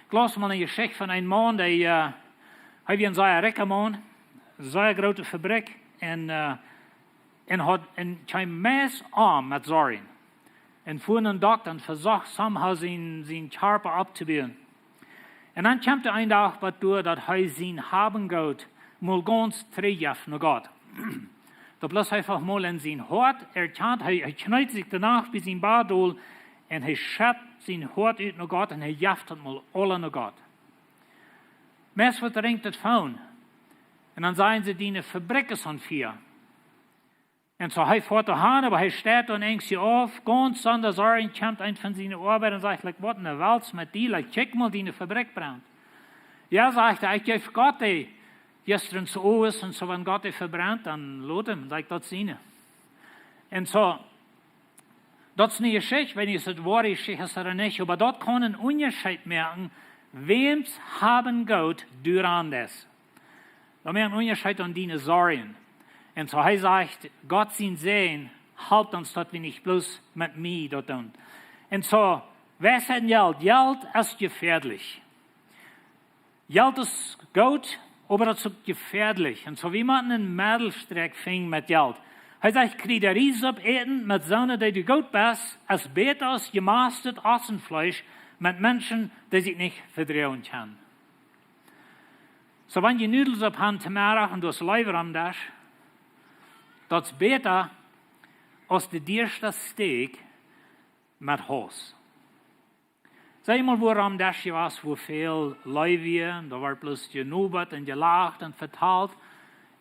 Ekj laus mol eene Jeschicht von eenen Maun, dee, äh, hee wia een sea rikja Maun, sea groote Fabrikj, un, äh, un haud een kjeen Mess aun met Sorjen. Un fua no een Dokta un vesocht somehow sien, sien Kjarpa opptobuen. Un dan kjemt hee een Dach bat doa, daut hee sien Haben un Goot mol gaunz trigjjeft no Gott. Daut bloos eefach mol en sien Hoat erkjant, hee, hee kjneet sikj doano bie sien Bad dol un hee schett sien Hoat ut no Gott un hee jeft daut mol aula no Gott. Meist waut rinjt et von. Un dan sajen see, diene Fabrikj es aun Fia. Un soo hee foat doa han, oba hee steit doa un enjst sikj auf, gaunz soo aus ea kjemt eent von siene Oabeida un sajcht, like, waut en de Welt es met die, like, kjikj mol, diene Fabrikj brent. Jo, sajcht hee, ekj jeef Gott dee jistren soo aus, un soo wan Gott dee vebrent, dan lot am, sajcht, daut es siene. Un soo, Daut es ne Jeschicht, wan es daut woare Jeschicht es ooda nich, oba daut kaun een Unjascheet moaken, wäms haben Gott du aun es. Daut moakt een Unjascheet aun diene Sorjen. Un soo hee sajcht, Gott sien Säajen halpt ons, daut wie nich bloos met mie daut doonen. Un soo, waut es een Jelt? Jelt es jefäadlich. Jelt es goot, oba daut es uk jefäadlich. Un soo, wie motten een Medelstreck finjen met Jelt. Hee sajcht, kjrie de Ries opp äten met soone, dee du goot best, es bäta aus jemaustet Ossenfleesch met Menschen, dee sikj nich vedroagen kjennen. Soo, wan jie Nudels opp han to Meddach un du hast Leew aum Desch, daut es bäta aus de dieeschte Steak met Hauss. Saj mol, wua aum Desch jewast, wua väl Leew wia, un doa wort bloos jenobat un jelacht un vetalt,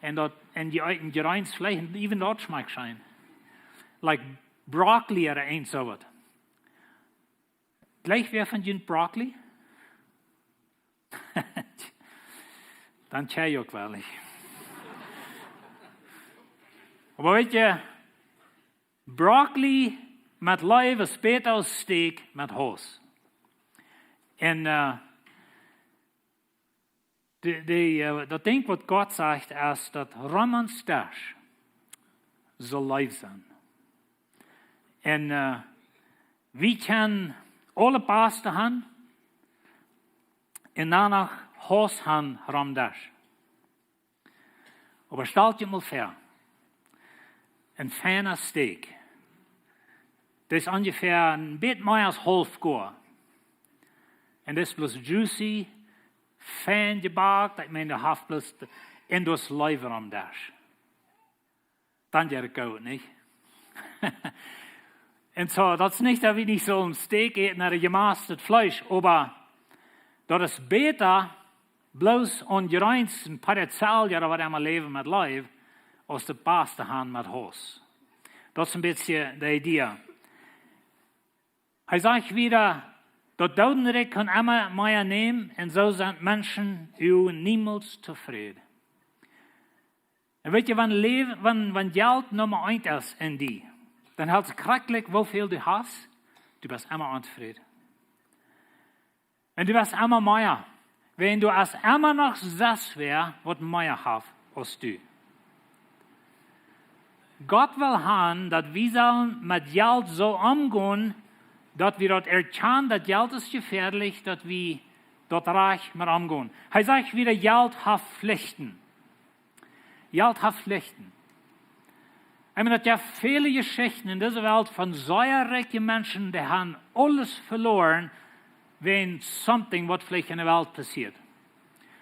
un daut, un jie eeten Jreens, Fleesch, un even daut schmakjt scheen. Like Brokkoli ooda eent soo waut. Jlikjt wäa von junt Brokkoli? Dan kjrie jie uk woll nich. Oba weetst, Brokkoli met Leew es bäta aus Steak met Hauss. Un, äh, de, de, äh, daut Dinkj waut Gott sajcht es daut rom ons Desch saul Leew sennen. Un, äh, wie kjennen aule Paste han un dan noch Hauss han rom Desch. Oba stalt junt mol väa, een feina Steak. Daut es onjefäa een bät mea aus haulf goa. Un daut es bloos juicy, fein jebakt, ekj meen, daut haft bloos de, un daut es Leew aum Desch. Dan jeit et goot, nich? Un soo, daut es nich, daut wie nich sellen Steak äten ooda jemaustet Fleesch, oba daut es bäta, bloos aun Jreens un Parzell, jo, daut wie emma läwen met Leew, aus de Paste han met Hauss. Daut es een bät de Idee. Hee sajcht wieda, daut Doodenrikj kaun emma mea nämen, un soo sent Menschen uk niemols tofräd. Un weetst, wan Läw-, wan, wan Jelt Numma eent es en die, dan halst krakjt woo väl du hast, du best emma ontofräd. Un du best emma mea. Wan du hast emma noch sest wäa, waut mea haft aus du. Gott well han, daut wie sellen met Jelt soo omgonen, daut wie daut erkjanen, daut Jelt es jefäadlich, daut wie daut rajcht met omgonen. Hee sajcht wieda, Jelt haft Flichten. Jelt haft Flichten. Ekj meen, daut jeft väle Jeschichten en dise Welt von sea rikje Menschen, dee han aules veloaren, wäajen something waut veleicht en de Welt passieet.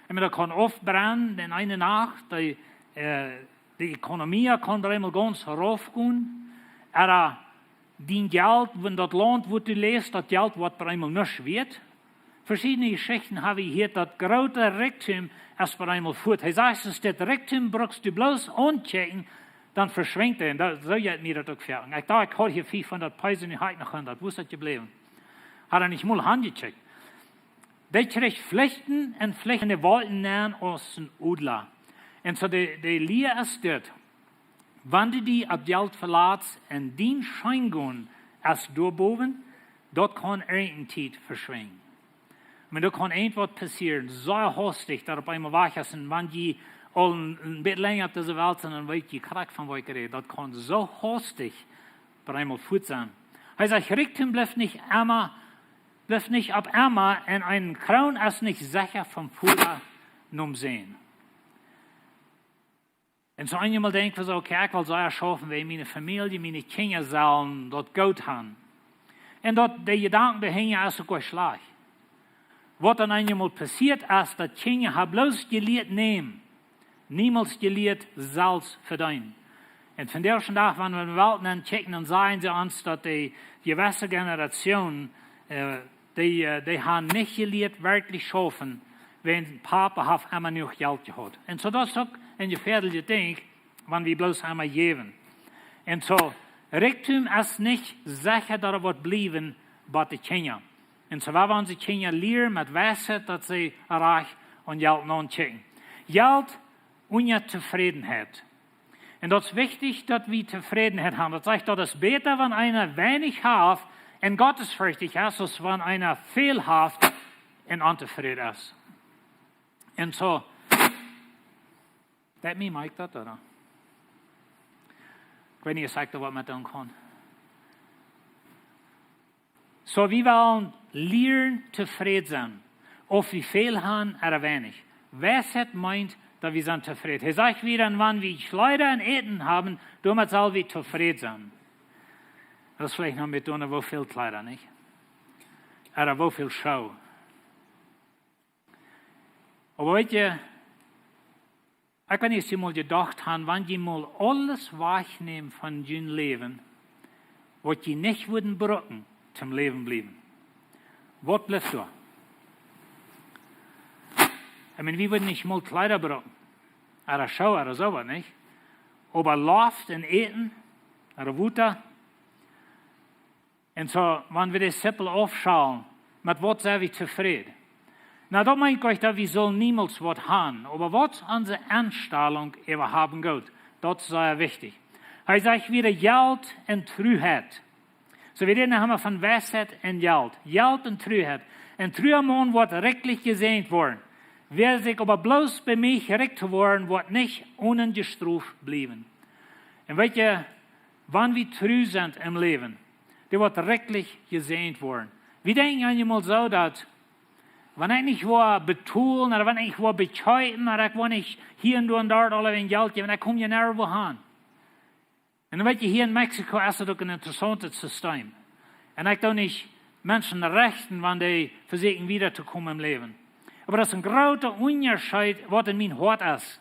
Ekj meen, daut kaun aufbrennen en eene Nacht, dee, äh, de Ekonomie kaun bie eemol gaunz raufgonen. Ooda dien Jelt, wan daut Launt, wua du läfst, daut Jelt woat bie eemol nuscht wieet. Veschiedne Jeschichten hab wie jehieet, daut groote Rikjdom es bie eemol fuat. Hee sajcht, aus dit Rikjdom brukst du bloos aunkjikjen, dan veschwinjt hee. Un daut, soo jeit mie daut uk väl. Ekj docht, ekj haud hia fiefhundat Pesos, nu hab ekj noch hundat. Wua es daut jebläwen? Haud hee nich mol aunjekjikjt. Dee kjricht Flichten un flicht en de Wolkjen nenn aus een Odla. Un soo de, de Lia es dit. Wan du die opp Jelt velatst un dien Scheengonen es doa bowen, daut kaun irjent Tiet veschwinjen. Oba daut kaun irjentwaut passieren, soo hastich, daut opp eemol wajch es. Un wan jie aul een, een bät lenja opp dise Welt sent, dan weet jie krakjt von waut ekj räd. Daut kaun soo hastich opp eemol fuat sennen. Hee sajcht, Rikjdom blift nich emma, blift nich opp emma, un eene Kroon es nich secha vom Voda nom Sän. Un soo eenjemol denkj wie soo, okay, ekj well soo schaufen, wiels miene Famielje, miene Kjinja sellen daut goot han. Un daut, de Jedanken doahinja es uk nich schlajcht. Waut dan eenjemol passieet es, daut Kjinja haben bloos jelieet nämen, niemols jelieet selfst vedeenen. Un vondoag dän Dach, wan wie en de Welt nenn kjikjen, dan sajen see ons, daut de jewesse Generationen, äh, dee, äh, dee haben nich jelieet werkjlich schaufen, wiels Papa haft emma jenuach Jelt jehaut. Un soo daut es uk een jefäadlichet Dinkj, wan wie bloos emma jäwen. Un soo, Rikjdom es nich secha, daut et woat bliewen bie de Kjinja. Un soo woa wie onse Kjinja lieren met Weisheit, daut see rajcht aun Jelt naunkjikjen. Jelt unja Tofrädenheit. Un daut es wichtich, daut wie Tofrädenheit haben. Daut sajcht, daut es bäta, wan eena weinich haft un gottesferchtich es, aus wan eena väl haft un ontofräd es. Un soo, let me make that, ooda? Ekj weet nich, aus ekj doa waut met doonen kaun. Soo, wie wellen lieren tofräd sennen, auf wie väl haben ooda weinich. Weisheit meent, daut wie sent tofräd. Hee sajcht wada, wan wie Kjleeda un Äten haben, doamet sell wie tofräd sennen. Daut es veleicht noch met doonen, woo väl Kjleeda, nich? Ooda woo väl Schoo. Oba weet jie, ekj weet nich, aus jie mol jedocht haben, wan jie mol aules wajchnämen von jun Läwen, waut jie nich wudden brucken, toom läwen bliewen. Waut blift doa? Ekj meen, wie wudden nich mol Kjleeda brucken. Ooda Schoo, ooda soo waut, nich? Oba Loft un Äten, ooda Wota. Un soo, wan wie de Sippel aufschalen, met waut sent wie tofräd? Na, daut meent nich, daut wie sellen niemols waut haben, oba waut es onse Enstalunk äwa Hab un Goot? Daut es sea wichtich. Hee sajcht wada Jelt un Truheit. Soo, wie räden hia von Weisheit un Jelt. Jelt un Truheit. Een truja Maun woat rikjlich jesäajent woaren. Wäa sikj oba bloos bemieet, rikj to woaren, woat nich onjestroft bliewen. Un weet jie, wan wie tru sent em Läwen, dee woat rikjlich jesäajent woaren. Wie denkjen eenjemol soo, daut, wan ekj nich woa betolen, ooda wan ekj nich woa bekjeepen, ooda ekj woa nich hia un doa un doa aule een Jelt jäwen, ekj kom je nerwoa han. Un dan weet jie, hia en Mexiko es daut uk een interessauntet System. Un ekj doo nich Menschen rechten, wan dee vesieekjen wieda to komen em Läwen. Oba daut es een groota Unjascheet, waut en mien Hoat es.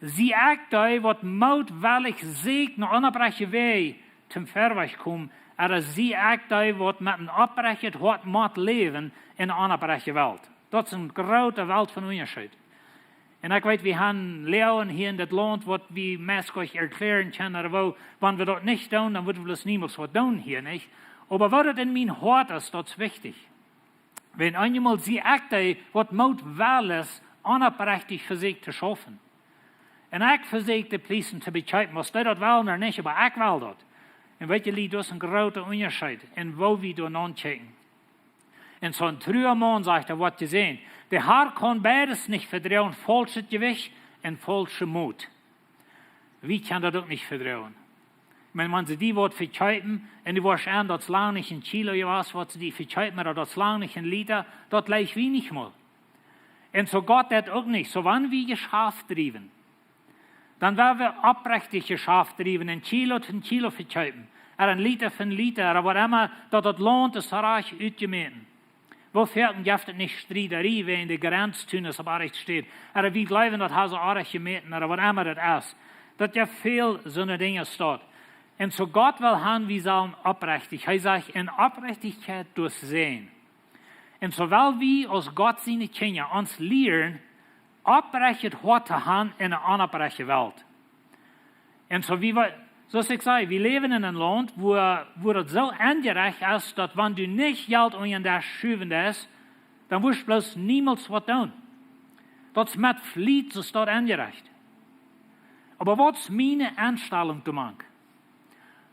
Sie ekj dee, waut mootwellich sieekjt no onopprechte Wäaj toom verwoats komen, ooda sie ekj dee, waut met een opprechtet Hoat mott läwen en eene onopprechte Welt? Daut es een groota Welt von Unjascheet. Un ekj weet, wie haben Leewen hia en dit Launt, waut wie meist nich erkjläaren kjennen, ooda woo, wan wie daut nich doonen, dan wudden wie daut niemols waut doonen hia, nich? Oba waut daut en mien Hoat es, daut es wichtich. Wan eenjemol sie ekj dee, waut mootwellich onopprechtich vesieekjt to schaufen. Un ekj vesieekj de Priesen to bekjeepen, aus dee daut wellen ooda nich, oba ekj well daut. Un weet jie, daut es een groota Unjascheet en woo wie doa naun kjikjen. Un soo een truja Maun, sajcht hee, woat jesäajent. De Har kaun beides nich vedroagen, faulschet Jewicht un faulsche Moot. Wie kjennen daut uk nich vedroagen. Ekj meen, wan see die waut vekjeepen un du woascht aun, daut es lang nich een Kilo jewast, waut see die vekjeepen, ooda daut es lang nich een Lita, daut jleich wie nich mol. Un soo Gott daut uk nich. Soo, wan wie Jeschaft driewen, dan woa wie opprechtich Jeschaft driewen, een Kilo fa een Kilo vekjeepen, ooda een Lita fa een Lita, ooda waut emma, daut daut Launt es rajcht utjemäten. Woo foaken jeft et nich Striedarie wäajen de Grenz, wan et opp rajcht steit, ooda wie jleewen, daut haben see rajcht jemäten, ooda waut emma daut es. Daut jeft väl soone Dinja doa. Un soo Gott well han, wie sellen opprechtich. Hee sajcht, en Opprechtichkjeit doa sennen. Un soo well wie aus Gott siene Kjinja ons lieren, opprechtet Hoat to han en eene onopprechte Welt. Un soo wie, wie, soo aus ekj säd, wie läwen en een Launt, wua, wua daut soo enjerecht es, daut wan du nich Jelt unja dän Desch schuwen deist, dan woascht bloos niemols waut doonen. Daut es met Fliet, soo es daut enjerecht. Oba waut es miene Enstalunk doamank?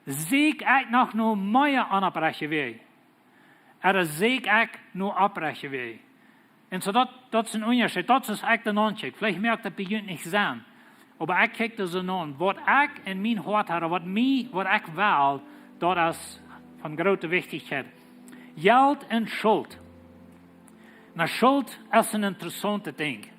Sieekj ekj noch no mea onopprechte Wäaj? Ooda sieekj ekj no opprechte Wäaj? Un soo daut, daut es een Unjascheet. Daut es, ekj dan auncheck. Veleicht moakt daut bie junt nich Senn. Oba ekj kjikj daut soo no. Waut ekj en mien Hoat hab, waut mie, waut ekj well, daut es von groote Wichtichkjeit. Jelt un Schult. Na, Schult es een interessauntet Dinkj.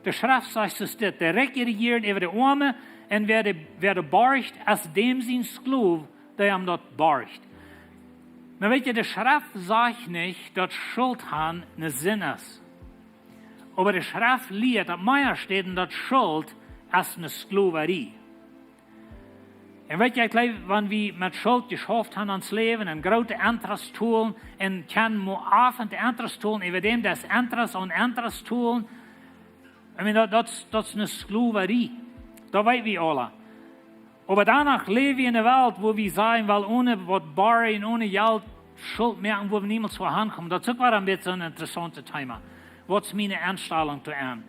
De Schreft sajcht ons dit: De Rikje rejieren äwa de Oame, un wäa de, wäa de borcht, es däm sien Sklow, dee am daut borcht. Oba weet jie, de Schreft sajcht nich, daut Schult han ne Sind es. Oba de Schreft lieet, daut mea steit, daut Schult es ne Sklowarie. Un weet jie, ekj jleew, wan wie met Schult jeschauft haben ons Läwen un groote Interest tolen un kjennen mau oft de Interest tolen, äwa däm daut Interest aun Interest tolen, ekj meen, daut, daut, daut es ne Sklowarie. Daut weet wie aule. Oba doano läw wie en eene Welt, wua wie sajen, well, one waut borjen, one Jelt Schult moaken, wua wie niemols wua hankomen. Daut es uk wada een bät een interessauntet Thema. Waut es miene Enstalunk doa aun?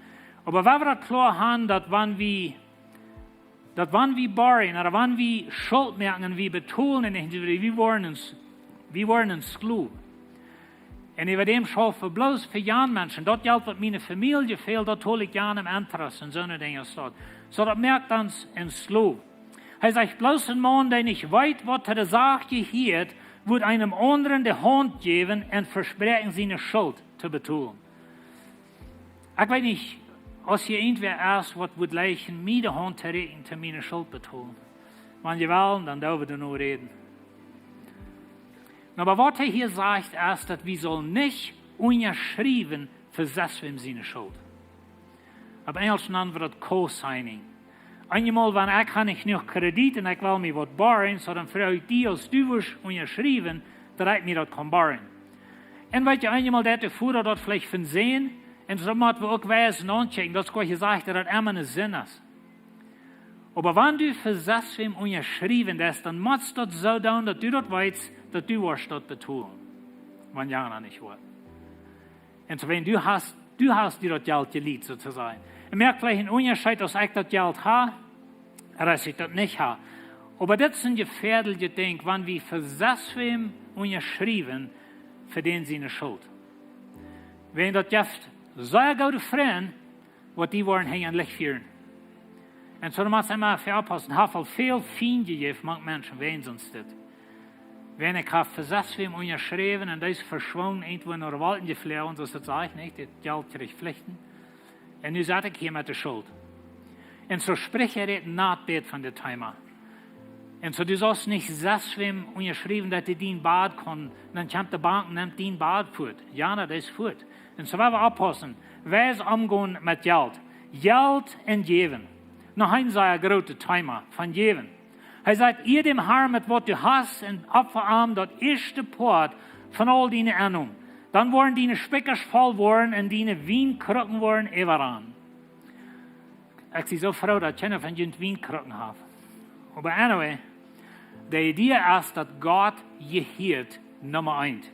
Oba wie wellen daut kloa haben, daut wan wie daut wan wie borjen, ooda wan wie Schult moaken un wie betolen nich, wie woaren een, wie woaren een Sklow. Un äwa däm schaufen bloos fa jan Menschen. Daut Jelt, waut miene Famielje fält, daut hol ekj jan em Interest un soone Dinja aus daut. Soo, daut moakt ons een Sklow. Hee sajcht, bloos een Maun, dee nich weet, waut to de Sach jehieet, woat eenem aundren de Haunt jäwen un vespräakjen, siene Schult to betolen. Ekj weet nich, aus hia irjentwäa es, waut wudd jleichen, mie de Haunt to räkjen, to miene Schult betolen. Wan jie wellen, dan doo wie doano räden. Nu, oba waut hee hia sajcht, es, daut wie sellen nich unjaschriewen fa sestwäm siene Schult. Opp Enjelsch nanen wie daut co-signing. Eenjemol, wan ekj ha nich jenuach Kredit un ekj well mie waut borjen, soo dan froag ekj die, aus du wurscht unjaschriewen, daut ekj mie daut kaun borjen. Un weet jie, eenjemol deit de Voda daut veleicht fa een Sän, un soo mott wie uk wies aunkjikjen, daut es goa jesajcht, daut daut emma een Sän es. Oba wan du fa sestwäm unjaschriewen deist, dan motst daut soo doonen, daut du daut weetst, daut du woascht daut betolen. Wan jana nich woat. Un soo, wan du hast, du hast die daut Jelt jelieent, soo to sajen. Un moakt veleicht een Unjascheet, aus ekj daut Jelt ha, ooda aus ekj daut nich ha. Oba dit es een jefäadeljet Dinkj, wan wie fa sestwäm unjaschriewen fa dän siene Schult. Wan daut jeft sea goode Frind, waut die woaren hinjaren Licht fieren. Un soo mott eena emma oppaussen, haft aul väl Fiend jejäft mank Menschen, wäajen soont dit. Wan ekj ha fa sestwäm unjaschräwen un dee es veschwungen, irjentwua no de Wolkjen jefloagen, soo aus daut sajcht, nich? Daut Jelt kjrieech Flichten. Un nu sit ekj hia met de Schult. Un soo spricht hee daut nat bät von dit Thema. Un soo, du saust nich sestwäm unjaschriewen, daut dee dien Bad kaun, dan kjemt de Bank, nemt dien Bad fuat. Jana, daut es fuat. Un soo well wie oppaussen, wies omgonen met Jelt. Jelt un jäwen. Noch een sea grootet Thema von jäwen. Hee sajcht, ea däm Harn met waut du hast un opfa am daut ieeschte Poat von aul diene Ennom. Dan woaren diene Spikjasch voll woaren un diene Wienkrucken woaren äwarannen. Ekj sie soo froo, daut kjeena von junt Wienkrucken haft. Oba anyway, de Idee es, daut Gott jehieet Numma eent.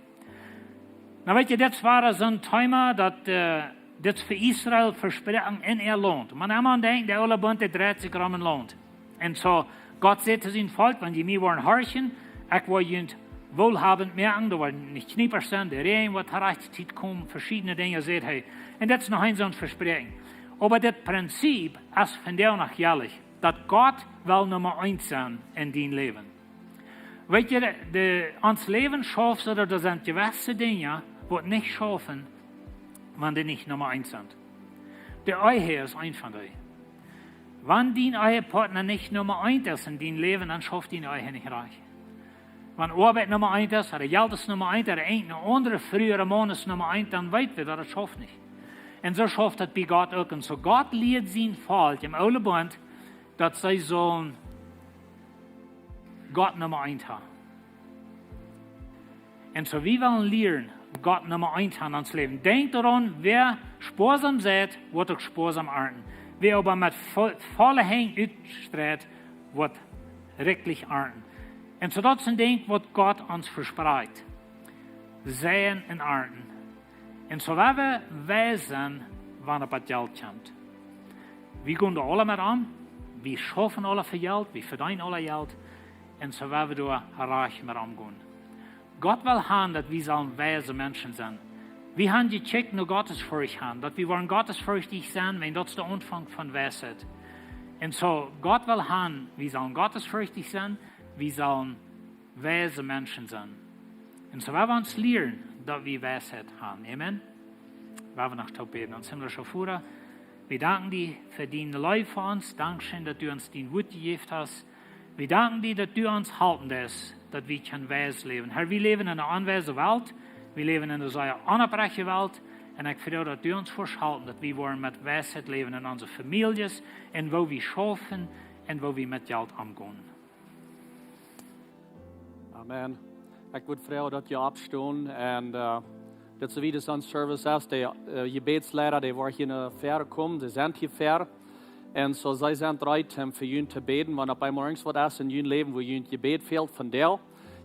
Nu weet jie, dit wia soon Thema, daut, äh, dit fa Israel vesproaken en äa Launt. Maun emma denkjen, de oole Bunt, dee dreit sikj rom een Launt. Un soo, Gott säd to sien Volkj, wan jie mie woaren horchen, ekj woa junt woolhabend moaken, doa woaren nich Kjniepasch sennen, de Räajen woat to rajchte Tiet komen, veschiedne Dinja, säd hee. Un dit es noch een soon Vespräakjen. Oba dit Prinzip es vondoag noch jelich, daut Gott well Numma eent sennen en dien Läwen. Weet jie, de, de, ons Läwen schauft soo, daut doa sent jewesse Dinja, waut nich schaufen, wan dee nich Numma eent sent. De Ehe es eent von dee. Wan dien Ehepartner nich Numma eent es en dien Läwen, dan schauft diene Ehe nich rajcht. Wan Oabeit Numma eent es, ooda Jelt es Numma eent, ooda irjent een aundra Fru ooda Maun es Numma eent, dan weet wie, daut et schauft nich. Un soo schauft daut bie Gott uk. Un soo Gott lieet sien Volkj em Oolen Bunt, daut see sullen Gott Numma eent haben. Un soo, wie wellen lieren, Gott Numma eent haben en ons Läwen. Denkj doaraun, wäa spoasam seit, woat uk spoasam arnten. Wäa oba met vo-, volle Henj utstreit, woat rikjlich arnten. Un soo daut es een Dinkj, waut Gott ons vesprakjt. Seien un arnten. Un soo woa wie wiesen, wan opp daut Jelt kjemt. Wie gonen doa aula met om. Wie schaufen aula fa Jelt. Wie vedeenen aula Jelt. Un soo woa wie doa rajcht met omgonen. Gott well haben, daut wie sellen wiese Menschen sennen. Wie haben jekjikjt no Gottesfurcht haben. Daut wie woaren gottesfürchtig sennen, wiels daut es de Aunfank von Weisheit. Un soo, Gott well haben, wie sellen gottesfürchtig sennen. Wie sellen wiese Menschen sennen. Un soo woa wie ons lieren, daut wie Weisheit haben. Amen. Woa wie noch toop bäden. Ons himmlischa Voda, wie danken die fa diene Leew fa ons. Dankscheen, daut du ons dien Wuat jejäft hast. Wie danken die, daut du ons halpen deist, daut wie kjennen wies läwen. Herr, wie läwen en eene onwiese Welt. Wie läwen en eene sea onopprechte Welt. Un ekj froag, daut du ons woascht halpen, daut wie woaren met Weisheit läwen en onse Famieljes, un woo wie schaufen, un woo wie met Jelt omgonen. Amen. Ekj wudd froagen, daut jie oppstonen. Un, äh, daut soo wiet aus ons Service es, de, äh, Jebädsleida, dee woaren hia no väaren komen. See sent hia väa. Un soo, see sent reed om fa junt to bäden. Wan opp eemol irjent waut es en jun Läwen, wua junt Jebäd fält, vondoag,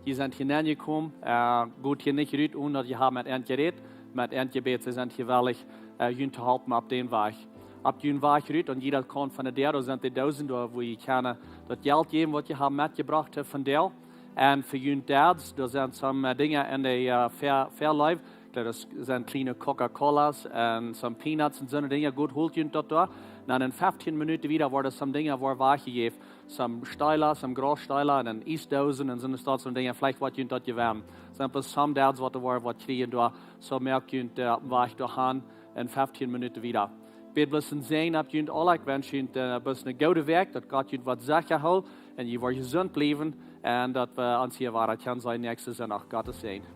jie sent hia nenjekomen, äh, goot hia nich rut, onen daut jie haben met an jerät, met an jebät. See sent hia wellich, äh, junt to halpen opp dän Wajch. opp jun Wajch rut, aun jieda Kaunt von de Däa, doa sent de Doosen, doa wua jie kjennen daut Jelt jäwen, waut jie haben metjebrocht vondoag. Un fa jun Dads, doa sent some Dinja en de Fäa-, Fäaleew. Ekj jleew, daut sent kjliene Coca-Colas un some Peanuts un soone Dinja. Goot, holt junt daut doa. Dan en feftieen Minuten wieda woaren some Dinja woaren wajchjejäft. Some Steela, some Graussteela un Iesdoosen un soone Sort von Dinja. Veleicht woat junt daut jewennen. Sent bloos some Dads, waut doa woaren waut kjrieen doa. Soo moakt junt opp dän Wajch doa han en feftieen Minuten wieda. Bäd bloos een Säajen opp junt aula. Ekj wensch junt bloos eene goode Wäakj, daut Gott junt woat secha hoolen un jie woaren jesunt bliewen. Un daut wie ons hia wada kjennen seenen näakjsten Sindach. Gottes Säajen.